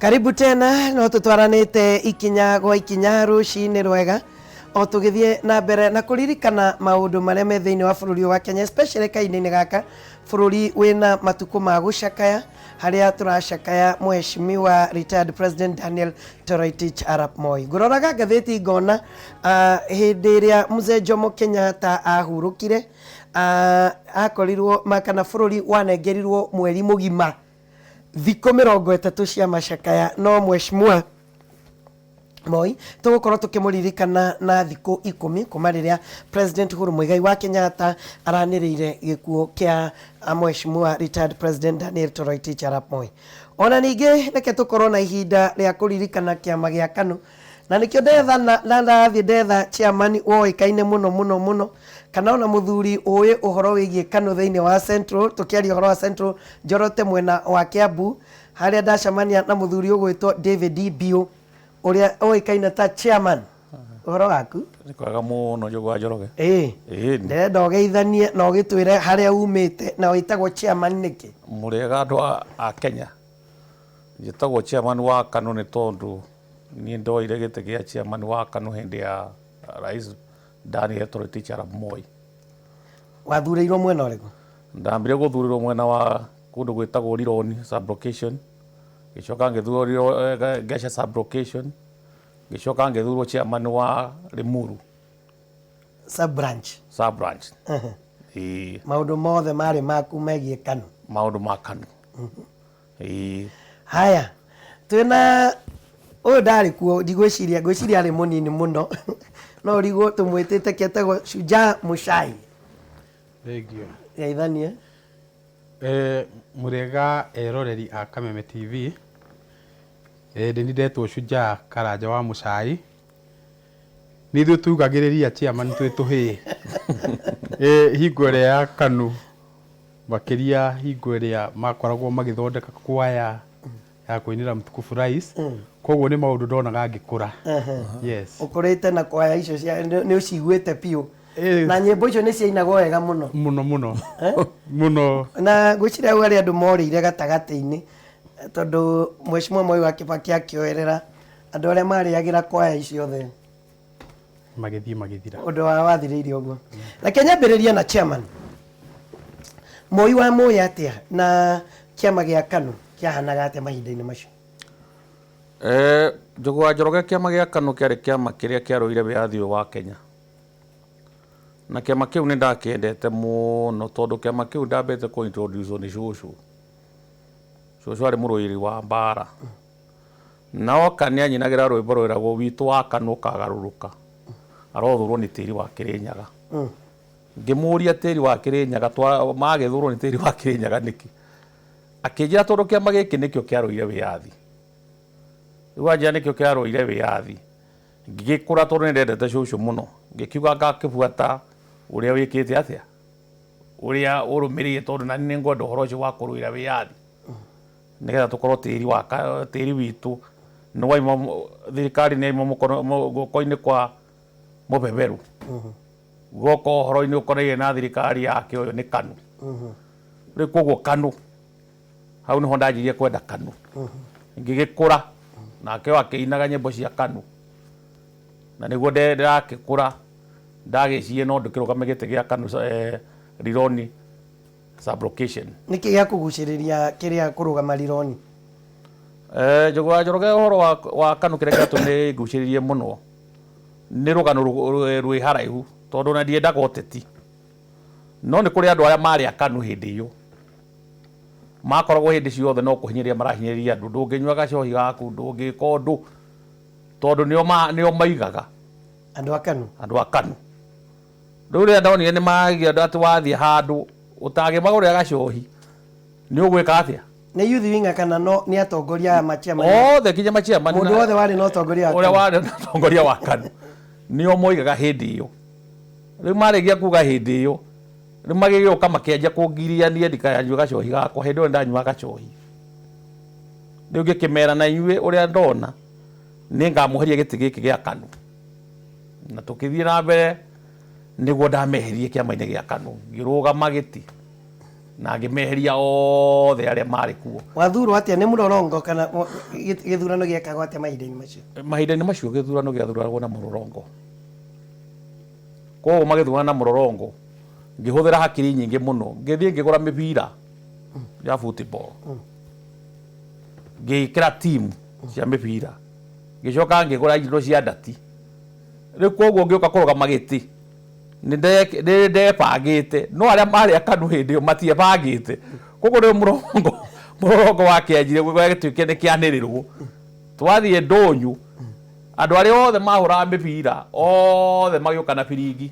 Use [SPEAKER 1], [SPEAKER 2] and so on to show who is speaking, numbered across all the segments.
[SPEAKER 1] Karibu tena, no tũtwaranĩte ikinya gwa ikinya rũcinĩ rwega o tũgĩthiĩ na mbere na kũririkana maũndũ marĩa me thĩinĩ wa bũrũri ũyũ wa Kenya, especially kahinda-inĩ gaka bũrũri wĩna matukũ ma gũcakaya, harĩa tũracakaya Mheshimiwa retired President Daniel Toroitich arap Moi. Ngũroraga ngathĩti ngona hĩndĩ ĩrĩa Mzee Jomo Kenyatta ahurũkire, akorirwo kana bũrũri wanengerirwo mweri mũgima, thikũ 30 cia macakaya, no Mheshimiwa Moi tũgũkorwo tũkĩmũririkana na thikũ 10 kuma rĩrĩa President Uhuru Muigai wa Kenyatta aranĩrĩire gĩkuũ kĩa Mheshimiwa retired President Daniel Toroitich arap Moi. Ona ningĩ reke tũkorwo na ihinda rĩa kũririkana kĩama gĩa KANU, na nĩkĩo ndetha na ndathiĩ ndetha chairman woĩkaine mũno mũno mũno, kana ona mũthuri ũĩ ũhoro wĩgiĩ KANU thĩinĩ wa Central. Tũkĩaria ũhoro wa Central, njorote mwena wa Kiambu harĩa ndacemania na mũthuri ũgwĩtwo David Mbiũ, ũrĩa ũĩkaine ta chairman. Ũhoro waku?
[SPEAKER 2] Nĩ kwega mũno, Njogu wa Njoroge.
[SPEAKER 1] Ĩĩ.
[SPEAKER 2] Ĩĩ.
[SPEAKER 1] Ndĩrenda ũgeithanie na ũgĩtwĩre harĩa umĩte na wĩtagwo chairman nĩkĩ.
[SPEAKER 2] Mũrĩega andũ a Kenya. Njĩtagwo chairman wa KANU nĩ tondũ niĩ ndoire gĩtĩ gĩa chairman wa KANU hĩndĩ ya Rais Daniel Toroitich arap Moi.
[SPEAKER 1] Wathurĩirwo mwena ũrĩkũ?
[SPEAKER 2] Ndambire gũthurĩrwo mwena wa kũndũ gwĩtagwo Rironi sub-location, ngĩcoka ngĩthurwo Ngeca sub-location, ngĩcoka ngĩthurwo chairman wa Limuru
[SPEAKER 1] sub branch.
[SPEAKER 2] Sub branch. Ĩĩ.
[SPEAKER 1] Maũndũ mothe marĩ maku megiĩ KANU?
[SPEAKER 2] Maũndũ ma KANU. Ĩĩ.
[SPEAKER 1] Haya, twĩna ũyũ ndarĩ kuo, ndigwĩciria, ngwĩciria arĩ mũnini mũno, no ũrigwo tũmwĩtĩte ketagwo Shujaa Muchai.
[SPEAKER 3] Thengiũ.
[SPEAKER 1] Geithanie.
[SPEAKER 3] Mũrĩega eroreri a Kameme TV. Ndĩ niĩ ndetwo Shujaa Karanja wa Muchai. Nĩ ithuĩ tugagĩrĩria chairman twĩ tũhĩĩ. Hingo ĩrĩa ya KANU, makĩria hingo ĩrĩa makoragwo magĩthondeka kwaya ya kũinĩra mũtukufu rais. Koguo nĩ maũndũ ndonaga ngĩkũra. Yes.
[SPEAKER 1] Ũkũrĩte na kwaya icio cia nĩ ũciguĩte biũ? Na nyĩmbo icio nĩ ciainagwo wega mũno.
[SPEAKER 3] Mũno mũno. Mũno.
[SPEAKER 1] Na ngwĩciria hau harĩ andũ morĩire gatagatĩ-inĩ, tondũ Mheshimiwa Moi wa Kibaki akĩoerera andũ arĩa marĩagĩra kwaya icio othe
[SPEAKER 3] magĩthiĩ magĩthira.
[SPEAKER 1] Ũndũ wa wathirĩire ũguo. Reke nyambĩrĩrie na chairman. Moi wa Moi atĩa, na kĩama gĩa KANU kĩahanaga atĩa mahinda-inĩ macio?
[SPEAKER 2] Njogu wa Njoroge, kĩama gĩa KANU kĩarĩ kĩama kĩrĩa kĩarũire wĩyathi ũyũ wa Kenya. Na kĩama kĩu nĩ ndakĩendete mũno, tondũ kĩama kĩu ndambĩte kũ introduce nĩ cũcũ. Cũcũ arĩ mũrũĩri wa mbara. Na oka nĩ anyinagĩra rwĩmbo rwĩragwo witũ wa KANU ũkagarũrũka. Arothũrwo nĩ tĩri wa Kĩrĩnyaga. Ngĩmũria tĩri wa Kĩrĩnyaga, magĩthũrwo nĩ tĩri wa Kĩrĩnyaga nĩkĩ? Akĩnjĩra tondũ kĩama gĩkĩ nĩkĩo kĩarũire wĩyathi. Rĩu anjĩra nĩkĩo kĩarũire wĩyathi. Ngĩgĩkũra, tondũ nĩ ndendete cũcũ mũno, ngĩkiuga ngakĩbuata ũrĩa wĩkĩte atĩa, ũrĩa ũrũmĩrĩire, tondũ nani nĩ ngwenda ũhoro ũcio wa kũrũĩra wĩyathi, nĩgetha tũkorwo tĩri wa tĩri witũ nĩ waima, thirikari nĩ yaima mũkono guoko-inĩ kwa mũbeberu guoko ũhoro-inĩ ũkonainie na thirikari yake ũyũ nĩ KANU. Rĩu koguo KANU hau nĩho ndanjirie kwenda KANU. Ngĩgĩkũra nake o akĩinaga nyĩmbo cia KANU, na nĩguo ndĩrakĩkũra ndagĩcirie no ndĩkĩrũgame gĩtĩ gĩa KANU Rironi sub-location.
[SPEAKER 1] Nĩkĩ gĩakũgucĩrĩria kĩrĩa kũrũgama Rironi?
[SPEAKER 2] Njogu wa Njoroge, ũhoro wa KANU kĩrĩa kĩratũmire ngucĩrĩrie mũno nĩ rũgano rwĩ haraihu, tondũ ona ndiendaga ũteti, no nĩ kũrĩ andũ arĩa marĩ a KANU hĩndĩ ĩyo makoragwo hĩndĩ ciothe no kũhinyĩrĩria marahinyĩrĩria andũ, ndũngĩnyua gacohi gaku, ndũngĩka ũndũ, tondũ nĩo maigaga.
[SPEAKER 1] Andũ a KANU.
[SPEAKER 2] Andũ a KANU. Rĩu rĩrĩa ndonire nĩ maragia atĩ wathiĩ handũ ũtangĩmagũrĩra gacohi nĩ ũgwĩka atĩa?
[SPEAKER 1] Nĩ youth wing kana no nĩ atongoria aya machairman?
[SPEAKER 2] Othe, nginya machairman.
[SPEAKER 1] Mũndũ wothe warĩ na ũtongoria wa
[SPEAKER 2] ũrĩa KANU. Warĩ na ũtongoria wa KANU nĩo moigaga hĩndĩ ĩyo. Rĩu marĩkia kuga hĩndĩ ĩyo, rĩu magĩgĩũka makĩanjia kũngiria niĩ ndikanyue gacohi gakwa. Hĩndĩ ĩyo nĩndanyuaga gacohi. Rĩu ngĩkĩmera, na inyuĩ ũrĩa ndona nĩ ngamweheria gĩtĩ gĩkĩ gĩa KANU. Na tũkĩthiĩ na mbere nĩguo ndameheririe kĩama-inĩ gĩa KANU, ngĩrũgama gĩtĩ. Na ngĩmeheria othe arĩa marĩ kuo.
[SPEAKER 1] Wathurwo atĩa nĩ mũrorongo kana gĩthurano gĩekagwo atĩa mahinda-inĩ macio?
[SPEAKER 2] Mahinda-inĩ macio gĩthurano gĩathuragwo na mũrorongo. Koguo magĩthurana na mũrorongo, ngĩhũthĩra hakiri nyingĩ mũno, ngĩthiĩ ngĩgũra mĩbira ya football, ngĩkĩra timu cia mĩbira, ngĩcoka ngĩgũra indo cia ndati. Rĩu koguo ngĩũka kũrũgama gĩtĩ nĩ ndebangĩte, no arĩa marĩ akanu hĩndĩ ĩyo matiebangĩte. Koguo rĩu mũrongo mũrongo wakĩanjire gĩtuĩke nĩ kĩanĩrĩrwo, twathiĩ ndũnyũ, andũ arĩa othe mahũraga mĩbira othe magĩũka na biringi,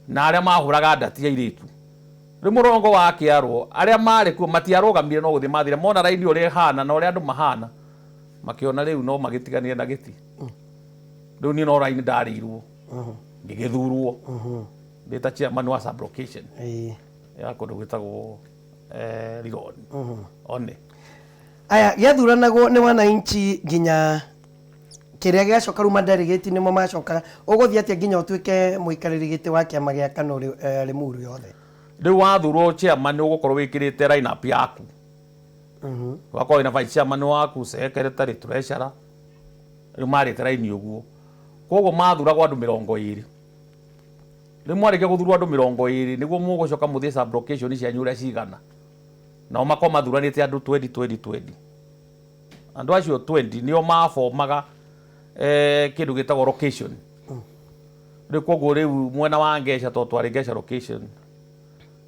[SPEAKER 2] na arĩa mahũraga ndati airĩtu. Rĩu mũrongo wakĩarwo, arĩa marĩ kuo matiarũgamire no gũthiĩ mathire, mona raini ũrĩa ĩhana na ũrĩa andũ mahana, makĩona rĩu no magĩtiganire na gĩti. Rĩu niĩ no raini ndarĩirwo, ngĩgĩthurwo ndĩ ta chairman wa sub location ya kũndũ gwĩtagwo Rironi. One.
[SPEAKER 1] Aya, gĩathuranagwo nĩ wananchi nginya kĩrĩa gĩgacoka rĩu madelegate nĩmo macokaga. Ũgũthiĩ atĩa nginya ũtuĩke mũikarĩri gĩtĩ wa kĩama gĩa KANU Limuru yothe?
[SPEAKER 2] Rĩu wathurwo chairman ũgũkorwo wĩkĩrĩte line up yaku. Ũgakorwo wĩna vice chairman waku, secretary, treasurer. Rĩu marĩte raini ũguo. Koguo mathuragwo andũ 20. Rĩu mwarĩkia gũthurwo andũ 20 nĩguo mũgũcoka mũthiĩ sub location cianyu ũrĩa cigana. Nao makorwo mathuranĩte andũ 20 20 20. Andũ acio 20 nĩo mabomaga kĩndũ gĩtagwo location. Rĩu koguo rĩu mwena wa Ngeca tondũ twarĩ Ngeca location,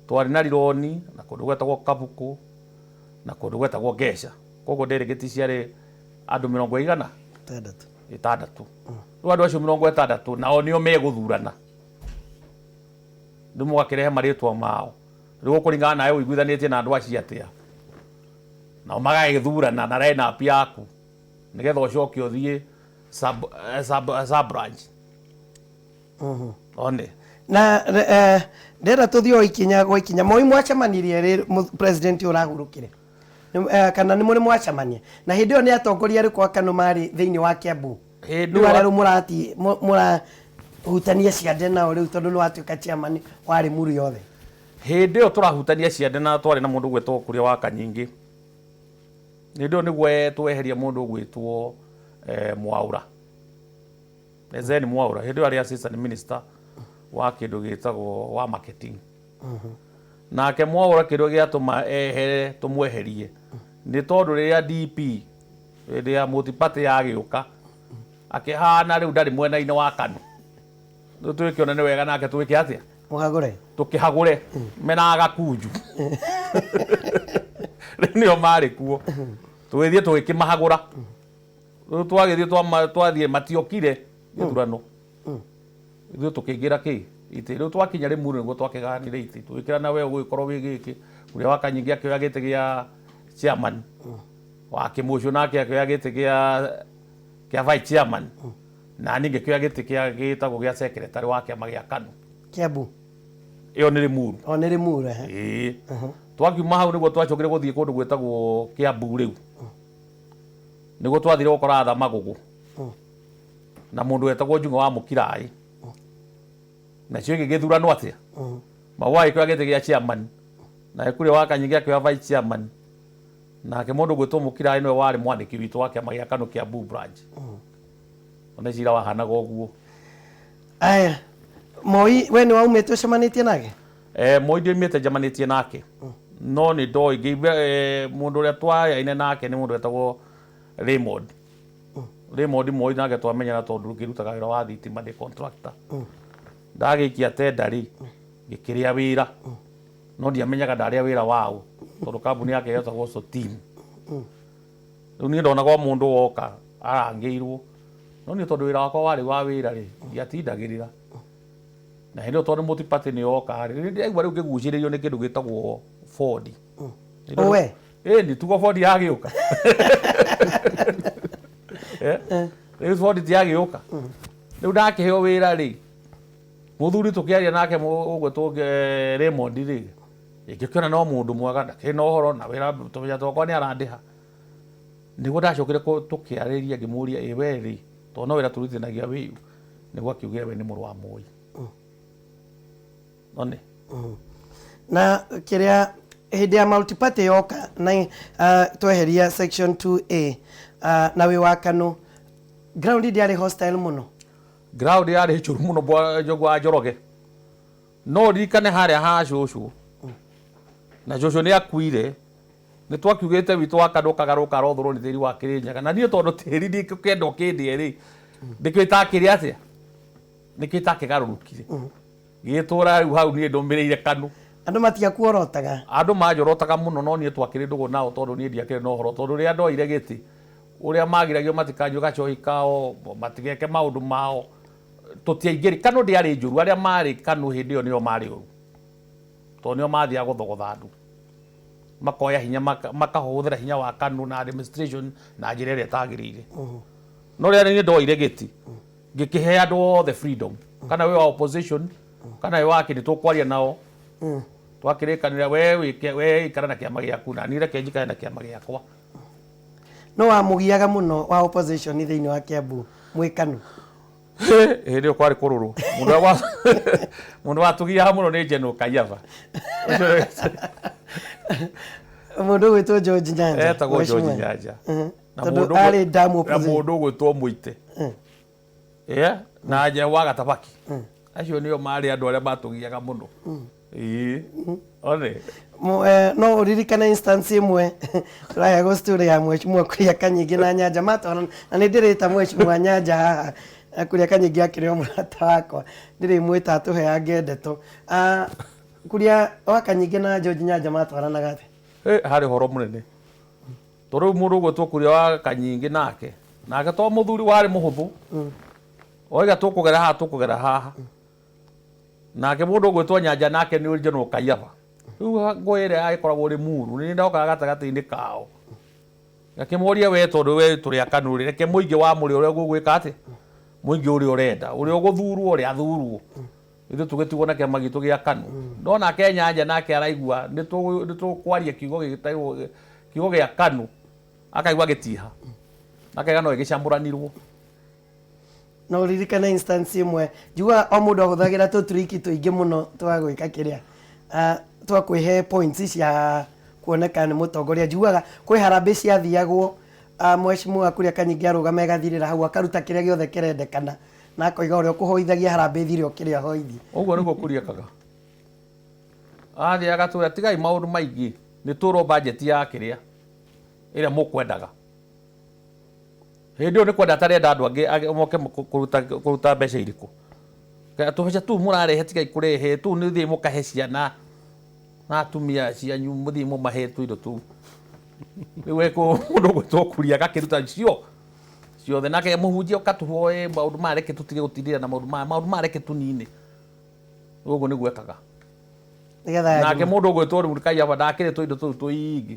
[SPEAKER 2] twarĩ na Rironi na kũndũ gwetagwo Kabuku na kũndũ gwetagwo Ngeca. Koguo delegate ciarĩ andũ mĩrongo ĩigana?
[SPEAKER 1] 6.
[SPEAKER 2] 6. Rĩu andũ acio 60 nao nĩo megũthurana. Rĩu mũgakĩrehe marĩtwa mao. Rĩu ũkũringana nawe ũiguithanĩtie na andũ acio atĩa. Nao magagĩthurana na line up yaku nĩgetha ũcoke ũthiĩ sub branch. One.
[SPEAKER 1] Na ndĩrenda tũthiĩ o ikinya gwa ikinya. Moi mwacemanirie rĩ president ũrahurũkire? Kana nĩ mũrĩ mwacemania? Na hĩndĩ ĩyo nĩ atongoria arĩkũ a KANU marĩ thĩinĩ wa Kiambu?
[SPEAKER 2] Hĩndĩ
[SPEAKER 1] Rĩu arĩa rĩu mũrati mũrahutania ciande nao rĩu tondũ nĩ watuĩka chairman wa Limuru yothe.
[SPEAKER 2] Hĩndĩ ĩyo tũrahutania ciande na twarĩ na mũndũ ũgwĩtwo Kuria wa Kanyingĩ. Hĩndĩ ĩyo nĩguo tweheria mũndũ ũgwĩtwo Mwaũra. Zen Mwaũra hĩndĩ ĩyo arĩ assistant minister wa kĩndũ gĩtagwo wa marketing. Nake Mwaũra kĩrĩa gĩatũma ehere tũmweherie nĩ tondũ rĩrĩa DP hĩndĩ ya multi-party yagĩũka akĩhana rĩu ndarĩ mwena-inĩ wa KANU. Rĩu tũgĩkĩona nĩ wega nake twĩke atĩa?
[SPEAKER 1] Mũhagũre.
[SPEAKER 2] Tũkĩhagũre mena gakunju. Rĩu nĩo marĩ kuo. Tũgĩthiĩ tũgĩkĩmahagũra. Rĩu twagĩthiĩ twathiĩ matiokire gĩthurano. Ithuĩ tũkĩingĩra kĩ itĩ. Rĩu twakinya Limuru nĩguo twakĩgayanire itĩ. Tũgĩkĩra na we ũgũgĩkorwo wĩ gĩkĩ. Ũrĩa wa Kanyingĩ akĩoya gĩtĩ gĩa chairman. Wa Kĩmũciũ nake akĩoya gĩtĩ kĩa vice chairman. Na niĩ ngĩkĩoya gĩtĩ kĩa gĩtagwo gĩa secretary wa kĩama gĩa KANU.
[SPEAKER 1] Kiambu.
[SPEAKER 2] Ĩyo nĩ Limuru.
[SPEAKER 1] O nĩ Limuru, ehe.
[SPEAKER 2] Ĩĩ. Twakiuma hau nĩguo twacokire gũthiĩ kũndũ gwĩtagwo Kiambu rĩu. Nĩguo twathire gũkora Arthur Magogo. Na mũndũ wetagwo Njung'e wa Mũkiraĩ. Nacio igĩgĩthuranwo atĩa? Magogo agĩkĩoya gĩtĩ gĩa chairman. Nake Kuria wa Kanyingĩ akĩoya vice chairman. Nake mũndũ ũgwĩtwo Mũkiraĩ nĩwe warĩ mwandĩki witũ wa kĩama gĩa KANU Kiambu branch. Ona cira wahanaga ũguo.
[SPEAKER 1] Aya, Moi we nĩ waumĩte ũcemanĩtie nake?
[SPEAKER 2] Moi ndioimĩte njemanĩtie nake. No nĩ ndoĩ ngĩigua mũndũ ũrĩa twayaine nake nĩ mũndũ wetagwo Raymond. Raymond Moi nake twamenyana tondũ ngĩrutaga wĩra wa thitima ndĩ contractor. Ndagĩikia tender rĩ, ngĩkĩrĩa wĩra. No ndiamenyaga ndarĩa wĩra waũ tondũ kambuni yake yetagwo Sotim. Rĩu niĩ ndonaga o mũndũ woka arangĩirwo. No niĩ tondũ wĩra wakwa warĩ wa wĩra rĩ, ndiatindagĩrĩra. Na hĩndĩ ĩyo tondũ multi-party nĩ yoka rĩ, nĩ ndĩraigua rĩu ngĩgucĩrĩrio nĩ kĩndũ gĩtagwo Ford.
[SPEAKER 1] Ũwe?
[SPEAKER 2] Ĩni, tugo Ford yagĩũka. Rĩu Ford ti yagĩũka. Rĩu ndakĩheo wĩra rĩ, mũthuri tũkĩaria nake ũgwĩtwo Raymond rĩ, ngĩkĩona no mũndũ mwega, ndakĩrĩ na ũhoro na wĩra tũmenya twakwa nĩ arandĩha. Nĩguo ndacokire tũkĩarĩria ngĩmũria ĩ we rĩ, tondũ no wĩra tũrutithanagia wĩũ, nĩguo akiugire we nĩ mũrũ wa Moi. One.
[SPEAKER 1] Na kĩrĩa hĩndĩ ya multiparty yoka na tweheria section 2A, na wĩ wa KANU, ground ndĩarĩ hostile mũno?
[SPEAKER 2] Ground yarĩ njũru mũno, Njogu wa Njoroge. No ririkane harĩa ha cũcũ, na cũcũ nĩ akuire, nĩ twakiugĩte witũ wa KANU ũkagarũka rothũrwo nĩ tĩri wa Kĩrĩnyaga. Na niĩ tondũ tĩri ndikũkĩenda ũkĩndĩe rĩ, nĩkĩo itakĩrĩ atĩa, nĩkĩo itakĩgarũrũkire gĩgĩtũra rĩu hau niĩ ndũmĩrĩire KANU.
[SPEAKER 1] Andũ matiakuorotaga?
[SPEAKER 2] Andũ manjorotaga mũno, no niĩ twakĩrĩ ndũgũ nao tondũ niĩ ndiakĩrĩ na ũhoro, tondũ rĩrĩa ndoire gĩtĩ, ũrĩa magiragio matikanyue gacohi kao, matigeke maũndũ mao, tũtiaingĩri. KANU ndĩarĩ njũru. Arĩa marĩ KANU hĩndĩ ĩyo nĩo marĩ ũru, tondũ nĩo mathiaga gũthogotha andũ, makoya hinya, makahũthĩra hinya wa KANU na administration na njĩra ĩrĩa ĩtagĩrĩire. No rĩrĩa niĩ ndoire gĩtĩ, ngĩkĩhe andũ othe freedom, kana wĩ wa opposition kana wĩ wa kĩndĩ, tũkwaria nao, twakĩrĩkanĩra, we wĩke, we ikara na kĩama gĩaku, na niĩ reke njikare na kĩama gĩakwa.
[SPEAKER 1] No wamũgiaga mũno wa opposition thĩinĩ wa Kiambu mwĩ KANU?
[SPEAKER 2] Hĩndĩ ĩyo kwarĩ kũrũrũ mũndũ ũrĩa mũndũ watũgiaga mũno nĩ General Kaiaba.
[SPEAKER 1] Mũndũ ũgwĩtwo George Nyanja?
[SPEAKER 2] Etagwo George Nyanja.
[SPEAKER 1] Na tondũ mũndũ arĩ damu
[SPEAKER 2] na
[SPEAKER 1] opposition.
[SPEAKER 2] Mũndũ ũgwĩtwo Mũite. Yeah, na nja wa Gatabaki, acio nĩo marĩ andũ arĩa matũgiaga mũno. Ĩĩ, one.
[SPEAKER 1] No ũririkane instance ĩmwe tũraheagwo story ya mheshimiwa Kuria Kanyingĩ na Nyanja matwarana, na nĩ ndĩrĩta mheshimiwa Nyanja haha na Kuria Kanyingĩ akĩrĩ o mũrata wakwa, ndĩrĩmwĩta atũheange ndeto. Ah, Kuria wa Kanyingĩ na George Nyanja matwaranaga atĩa?
[SPEAKER 2] Harĩ ũhoro mũnene, tondũ rĩu mũndũ ũgwĩtwo Kuria wa Kanyingĩ nake to mũthuri warĩ mũhũthũ, oiga tũkũgera haha, tũkũgera haha. Nake mũndũ ũgwĩtwo Nyanja nake nĩ General Kaiaba. Rĩu ngũĩ ĩrĩa yagĩkoragwo Limuru, nĩ ndokaga gatagatĩ-inĩ kao ngakĩmoria, we tondũ we tũrĩ akanu rĩ, reke mũingĩ wa mũrĩ ũrĩa gũgwĩka atĩ mũingĩ ũrĩa ũrenda ũrĩa ũgũthurwo, ũrĩa athurwo, ithuĩ tũgĩtigwo na kĩama gitũ gĩa KANU. No nake Nyanja nake araigua nĩ tũkwaria kiugo gĩtagwo kiugo gĩa KANU, akaigua gĩtiha, akaiga no ĩgĩcamũranirwo.
[SPEAKER 1] No ũririkane instance ĩmwe? Njiguaga o mũndũ ahũthagĩra tũtriki tũingĩ mũno twa gwĩka kĩrĩa, twa kwĩhe points cia kuoneka nĩ mũtongoria. Njiguaga kwĩ harambĩ ciathiagwo, mheshimiwa Kuria Kanyingĩ arũgama ĩgathirĩra hau, akaruta kĩrĩa gĩothe kĩrendekana na akoiga ũrĩa ũkũhoithagia harambĩ ĩthire o kĩrĩa ahoithie.
[SPEAKER 2] Ũguo nĩguo Kuria ekaga. Athiĩ agatwĩra, tigai maũndũ maingĩ, nĩ tũrwo budget ya kĩrĩa ĩrĩa mũkwendaga. Hĩndĩ ĩyo nĩ kwenda atarenda andũ angĩ moke kũruta mbeca irĩkũ. Tũbeca tũu mũrarehe, tigai kũrehe tũu, nĩ thiĩ mũkahe ciana na atumia cianyu, mũthiĩ mũmahe tũindo tũu. Rĩu mũndũ ũgwĩtwo Kuria agakĩruta cio ciothe, nake mũhunjia ũkatũhoe maũndũ maya, reke tũtige gũtindĩra na maũndũ maya, maũndũ maya reke tũnine. Ũguo nĩguo ekaga.
[SPEAKER 1] Nĩgetha
[SPEAKER 2] nake mũndũ ũgwĩtwo rĩu Kaiaba ndakĩrĩ tũindo tũu tũingĩ.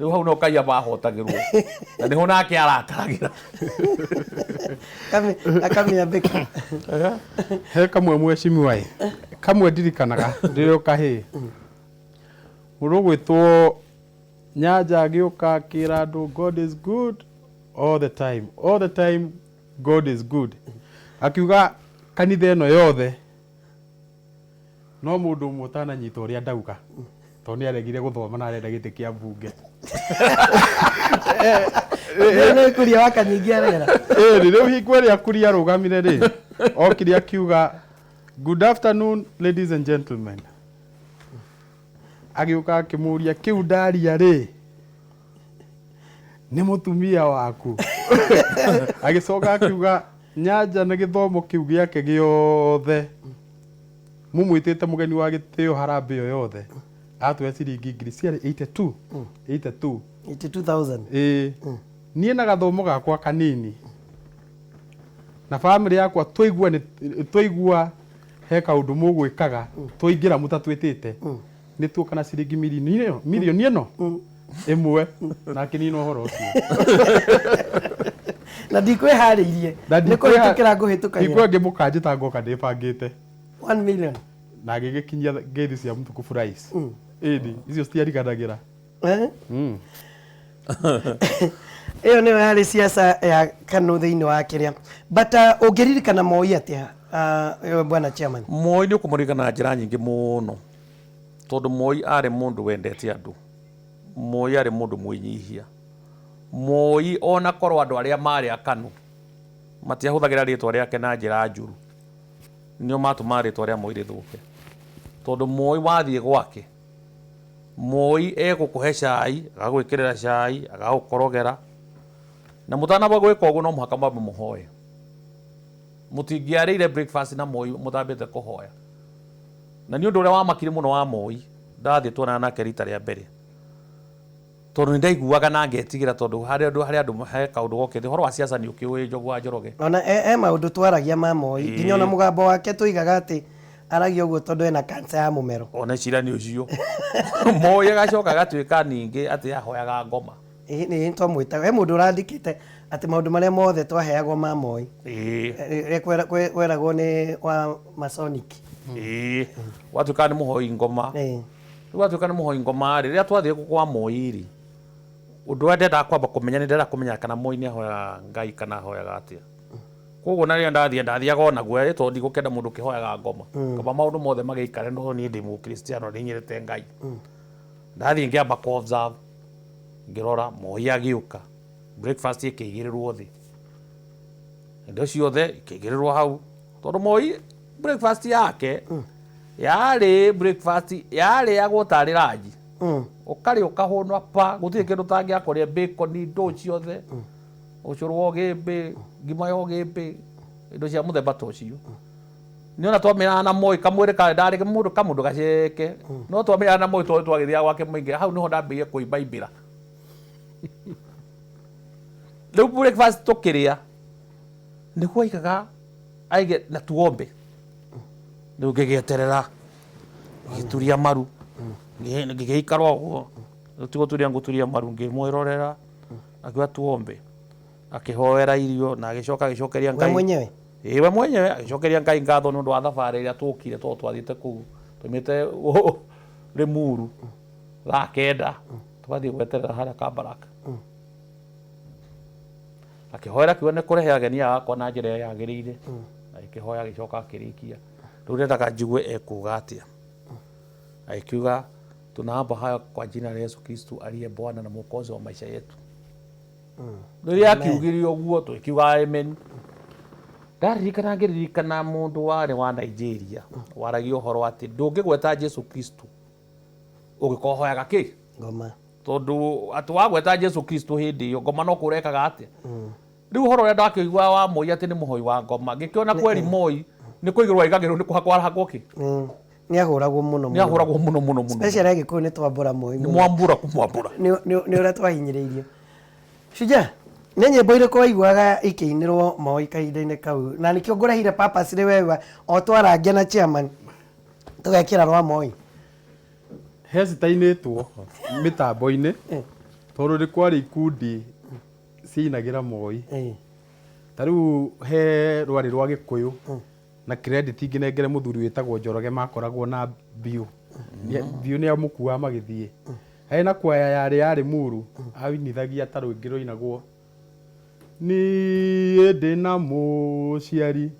[SPEAKER 2] Rĩu hau no Kaiaba ahotagĩrwo, na nĩho nake arakaragĩra.
[SPEAKER 1] Akamĩambĩka.
[SPEAKER 3] He kamwe, mheshimiwa ĩ, kamwe ndirikanaga ndĩrĩ o kahĩĩ, mũndũ ũgwĩtwo Nyanja agĩũka akĩra andũ, "God is good all the time, all the time God is good." Akiuga kanitha ĩno yothe no mũndũ ũmwe ũtananyita ũrĩa ndauga, tondũ nĩ aregire gũthoma na arenda gĩtĩ kĩa mbunge.
[SPEAKER 1] Nĩ Kuria wa Kanyingĩ arera.
[SPEAKER 3] Ĩni, rĩu hingo ĩrĩa Kuria arũgamire rĩ, okire akiuga, "Good afternoon, ladies and gentlemen." Agĩũka akĩmũria, "Kĩu ndaria rĩ, nĩ mũtumia waku?" Agĩcoka akiuga Nyanja na gĩthomo kĩu gĩake gĩothe, mũmwĩtĩte mũgeni wa gĩtĩo harambĩ ĩyo yothe, atũhe ciringi ngiri ciarĩ 82, 82.
[SPEAKER 1] 82,000.
[SPEAKER 3] Ĩĩ, niĩ na gathomo gakwa kanini na bamĩrĩ yakwa twaigua nĩ twaigua he kaũndũ mũgwĩkaga, twaingĩra mũtatwĩtĩte, nĩ tuoka na ciringi mirioni ĩyo, mirioni ĩno ĩmwe, na akĩnina ũhoro ũcio.
[SPEAKER 1] Na ndikwĩharĩirie.
[SPEAKER 3] Na
[SPEAKER 1] nĩ kũhĩtũkĩra ngũhĩtũkagĩra.
[SPEAKER 3] Hingo ĩngĩ mũkanjĩta ngoka ndĩbangĩte.
[SPEAKER 1] 1 million.
[SPEAKER 3] Na agĩgĩkinyia ngeithi cia mũtukufu rais. Ĩni, icio citiariganagĩra.
[SPEAKER 1] Eh? Ĩyo nĩyo yarĩ siasa ya KANU thĩinĩ wa kĩrĩa. But ũngĩririkana Moi atĩa, bwana chairman?
[SPEAKER 2] Moi nĩ ũkũmũririkana na njĩra nyingĩ mũno. Tondũ Moi arĩ mũndũ wendete andũ. Moi arĩ mũndũ mwĩnyihia. Moi ona korwo andũ arĩa marĩ a KANU matiahũthagĩra rĩtwa rĩake na njĩra njũru, nĩo matũmaga rĩtwa rĩa Moi rĩthũke. Tondũ Moi wathiĩ gwake, Moi egũkũhe cai, agagwĩkĩrĩra cai, agagũkorogera. Na mũtanamba gwĩka ũguo no mũhaka mwambe mũhoe. Mũtingĩarĩire breakfast na Moi mũtambĩte kũhoya. Na nĩ ũndũ ũrĩa wamakire mũno wa Moi, ndathiĩ tuonana nake rita rĩa mbere. Tondũ nĩ ndaiguaga na ngetigĩra tondũ harĩ andũ harĩ andũ he kaũndũ gokĩte ũhoro wa siasa nĩ ũkĩũĩ Njogu wa Njoroge.
[SPEAKER 1] Ona e, e maũndũ twaragia ma Moi nginya ona mũgambo wake tũigaga atĩ aragia ũguo tondũ ena cancer ya mũmero.
[SPEAKER 2] Ona cira nĩ ũcio. Moi agacoka agatuĩka ningĩ atĩ ahoyaga ngoma.
[SPEAKER 1] Ĩĩ nĩ twamwĩtaga he mũndũ ũrandĩkĩte atĩ maũndũ marĩa mothe twaheagwo ma Moi.
[SPEAKER 2] Ĩĩ.
[SPEAKER 1] Rĩrĩa kweragwo nĩ wa Masonic.
[SPEAKER 2] Ĩĩ. Gwatuĩkaga nĩ mũhoi ngoma.
[SPEAKER 1] Ĩĩ.
[SPEAKER 2] Rĩu atuĩka nĩ mũhoi ngoma rĩ, rĩrĩa twathiĩ kwa Moi rĩ, ũndũ ũrĩa ndendaga kwamba kũmenya nĩ ndendaga kũmenya kana Moi nĩ ahoyaga Ngai kana ahoyaga atĩa. Koguo na rĩrĩa ndathiĩ ndathiaga o naguo ĩ tondũ ndigũkĩenda mũndũ ũkĩhoyaga ngoma. Kaba maũndũ mothe magĩikare no niĩ ndĩ mũkristiano nĩ nyendete Ngai. Ndathiĩ ngĩamba kũ observe, ngĩrora Moi agĩũka, breakfast ĩkĩigĩrĩrwo thĩ. Indo ciothe ikĩigĩrĩrwo hau tondũ Moi breakfast yake yarĩ breakfast yarĩagwo tarĩ ranji ũkarĩa ũkahũna pa gũtirĩ kĩndũ ũtangĩakorire bacon indo ciothe ũcũrũ wa ũgĩmbĩ ngima ya ũgĩmbĩ indo cia mũthemba ta ũcio nĩ ona twamenyana na Moi kamwĩrĩ karĩ ndarĩ mũndũ kamũndũ gaceke no twamenyana na Moi tondũ twagĩthiaga gwake mũingĩ hau nĩho ndambĩrĩirie kũimbaimbĩra rĩu breakfast tũkĩrĩa nĩguo aigaga aige na tuombe rĩu ngĩgĩeterera ngĩturia maru ngĩgĩikara ũguo rĩu ti gũturia ngũturia maru ngĩmwĩrorera akiuga tuombe akĩhoera irio na agĩcoka agĩcokeria
[SPEAKER 1] We
[SPEAKER 2] Ngai
[SPEAKER 1] mwenyewe?
[SPEAKER 2] Ĩĩ we mwenyewe agĩcokeria Ngai ngatho nĩ ũndũ wa thabarĩ ĩrĩa tũkire tondũ twathiĩte kũu twaumĩte Rĩmuru thaa kenda tũgathiĩ gweterera harĩa Kabarak Akĩhoera akiuga nĩ kũrehe ageni aya akwa na njĩra ĩrĩa yagĩrĩire. Agĩkĩhoya agĩcoka akĩrĩkia. Rĩu ndendaga njigue ekuga atĩa. Agĩkiuga tunaomba haya kwa jina la Yesu Kristo aliye Bwana na Mwokozi wa maisha yetu. Rĩrĩa akiugire ũguo tũgĩkiuga amen. Ndaririkana ngĩririkana mũndũ warĩ wa Nigeria waragia ũhoro atĩ ndũngĩgweta Jesu Kristo ũngĩkorwo ũhoyaga kĩ?
[SPEAKER 1] Ngoma.
[SPEAKER 2] Tondũ atĩ wagweta Jesu Kristo hĩndĩ ĩyo ngoma no kũrekaga atĩa? Rĩu ũhoro ũrĩa ndakĩiguaga wa Moi atĩ nĩ mũhoi wa ngoma, ngĩkĩona kweri Moi nĩ kũigĩrwo aigagĩrwo nĩ kũhakwo arahakwo kĩ?
[SPEAKER 1] Nĩ ahũragwo mũno
[SPEAKER 2] Nĩ ahũragwo mũno mũno mũno.
[SPEAKER 1] Especially Agĩkũyũ nĩ twambũra Moi
[SPEAKER 2] Nĩ mwambũra kũmwambũra.
[SPEAKER 1] Nĩ ũrĩa twahinyĩrĩirio. Shujaa, nĩ nyĩmbo irĩkũ waiguaga ikĩinĩrwo Moi kahinda-inĩ kau? Na nĩkĩo ngũrehire purposely we o twarangia na chairman tũgekĩra rwa Moi.
[SPEAKER 3] He citainĩtwo mĩtambo-inĩ tondũ nĩ kwarĩ ikundi ciainagĩra Moi. Ta rĩu he rwarĩ rwa Gĩkũyũ na credit ingĩnengere mũthuri wĩtagwo Njoroge makoragwo na Mbiũ. Mbiũ nĩ amũkuaga magĩthiĩ. Harĩ na kwaya yarĩ ya Rĩmuru ainithagia ta rwĩngĩ rwainagwo Niĩ ndĩna mũciari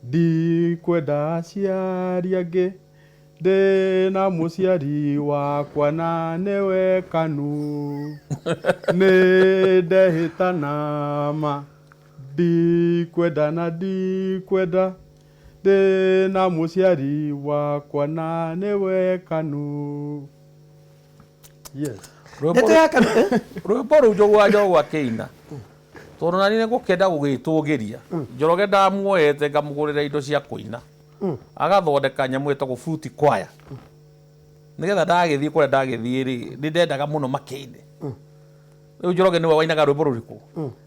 [SPEAKER 3] ndikwenda aciari angĩ Ndĩna mũciari wakwa na nĩwe Kanu, nĩ ndehĩta na ma, ndikwenda na ndikwenda, ndĩna mũciari wakwa na nĩwe Kanu. Yes.
[SPEAKER 2] Rwĩmbo
[SPEAKER 1] Ndeto ya Kanu, eh?
[SPEAKER 2] Rwĩmbo rũu Njogu wa Njogu akĩina tondũ nani nĩ ngũkĩenda gũgĩtũgĩria Njoroge ndamuoete ngamũgũrĩra indo cia kũina agathondeka nyamũ ĩtagwo fruit choir nĩgetha ndagĩthiĩ kũrĩa ndagĩthiĩ rĩ nĩ ndendaga mũno makĩine rĩu Njoroge nĩwe wainaga rwĩmbo rũrĩkũ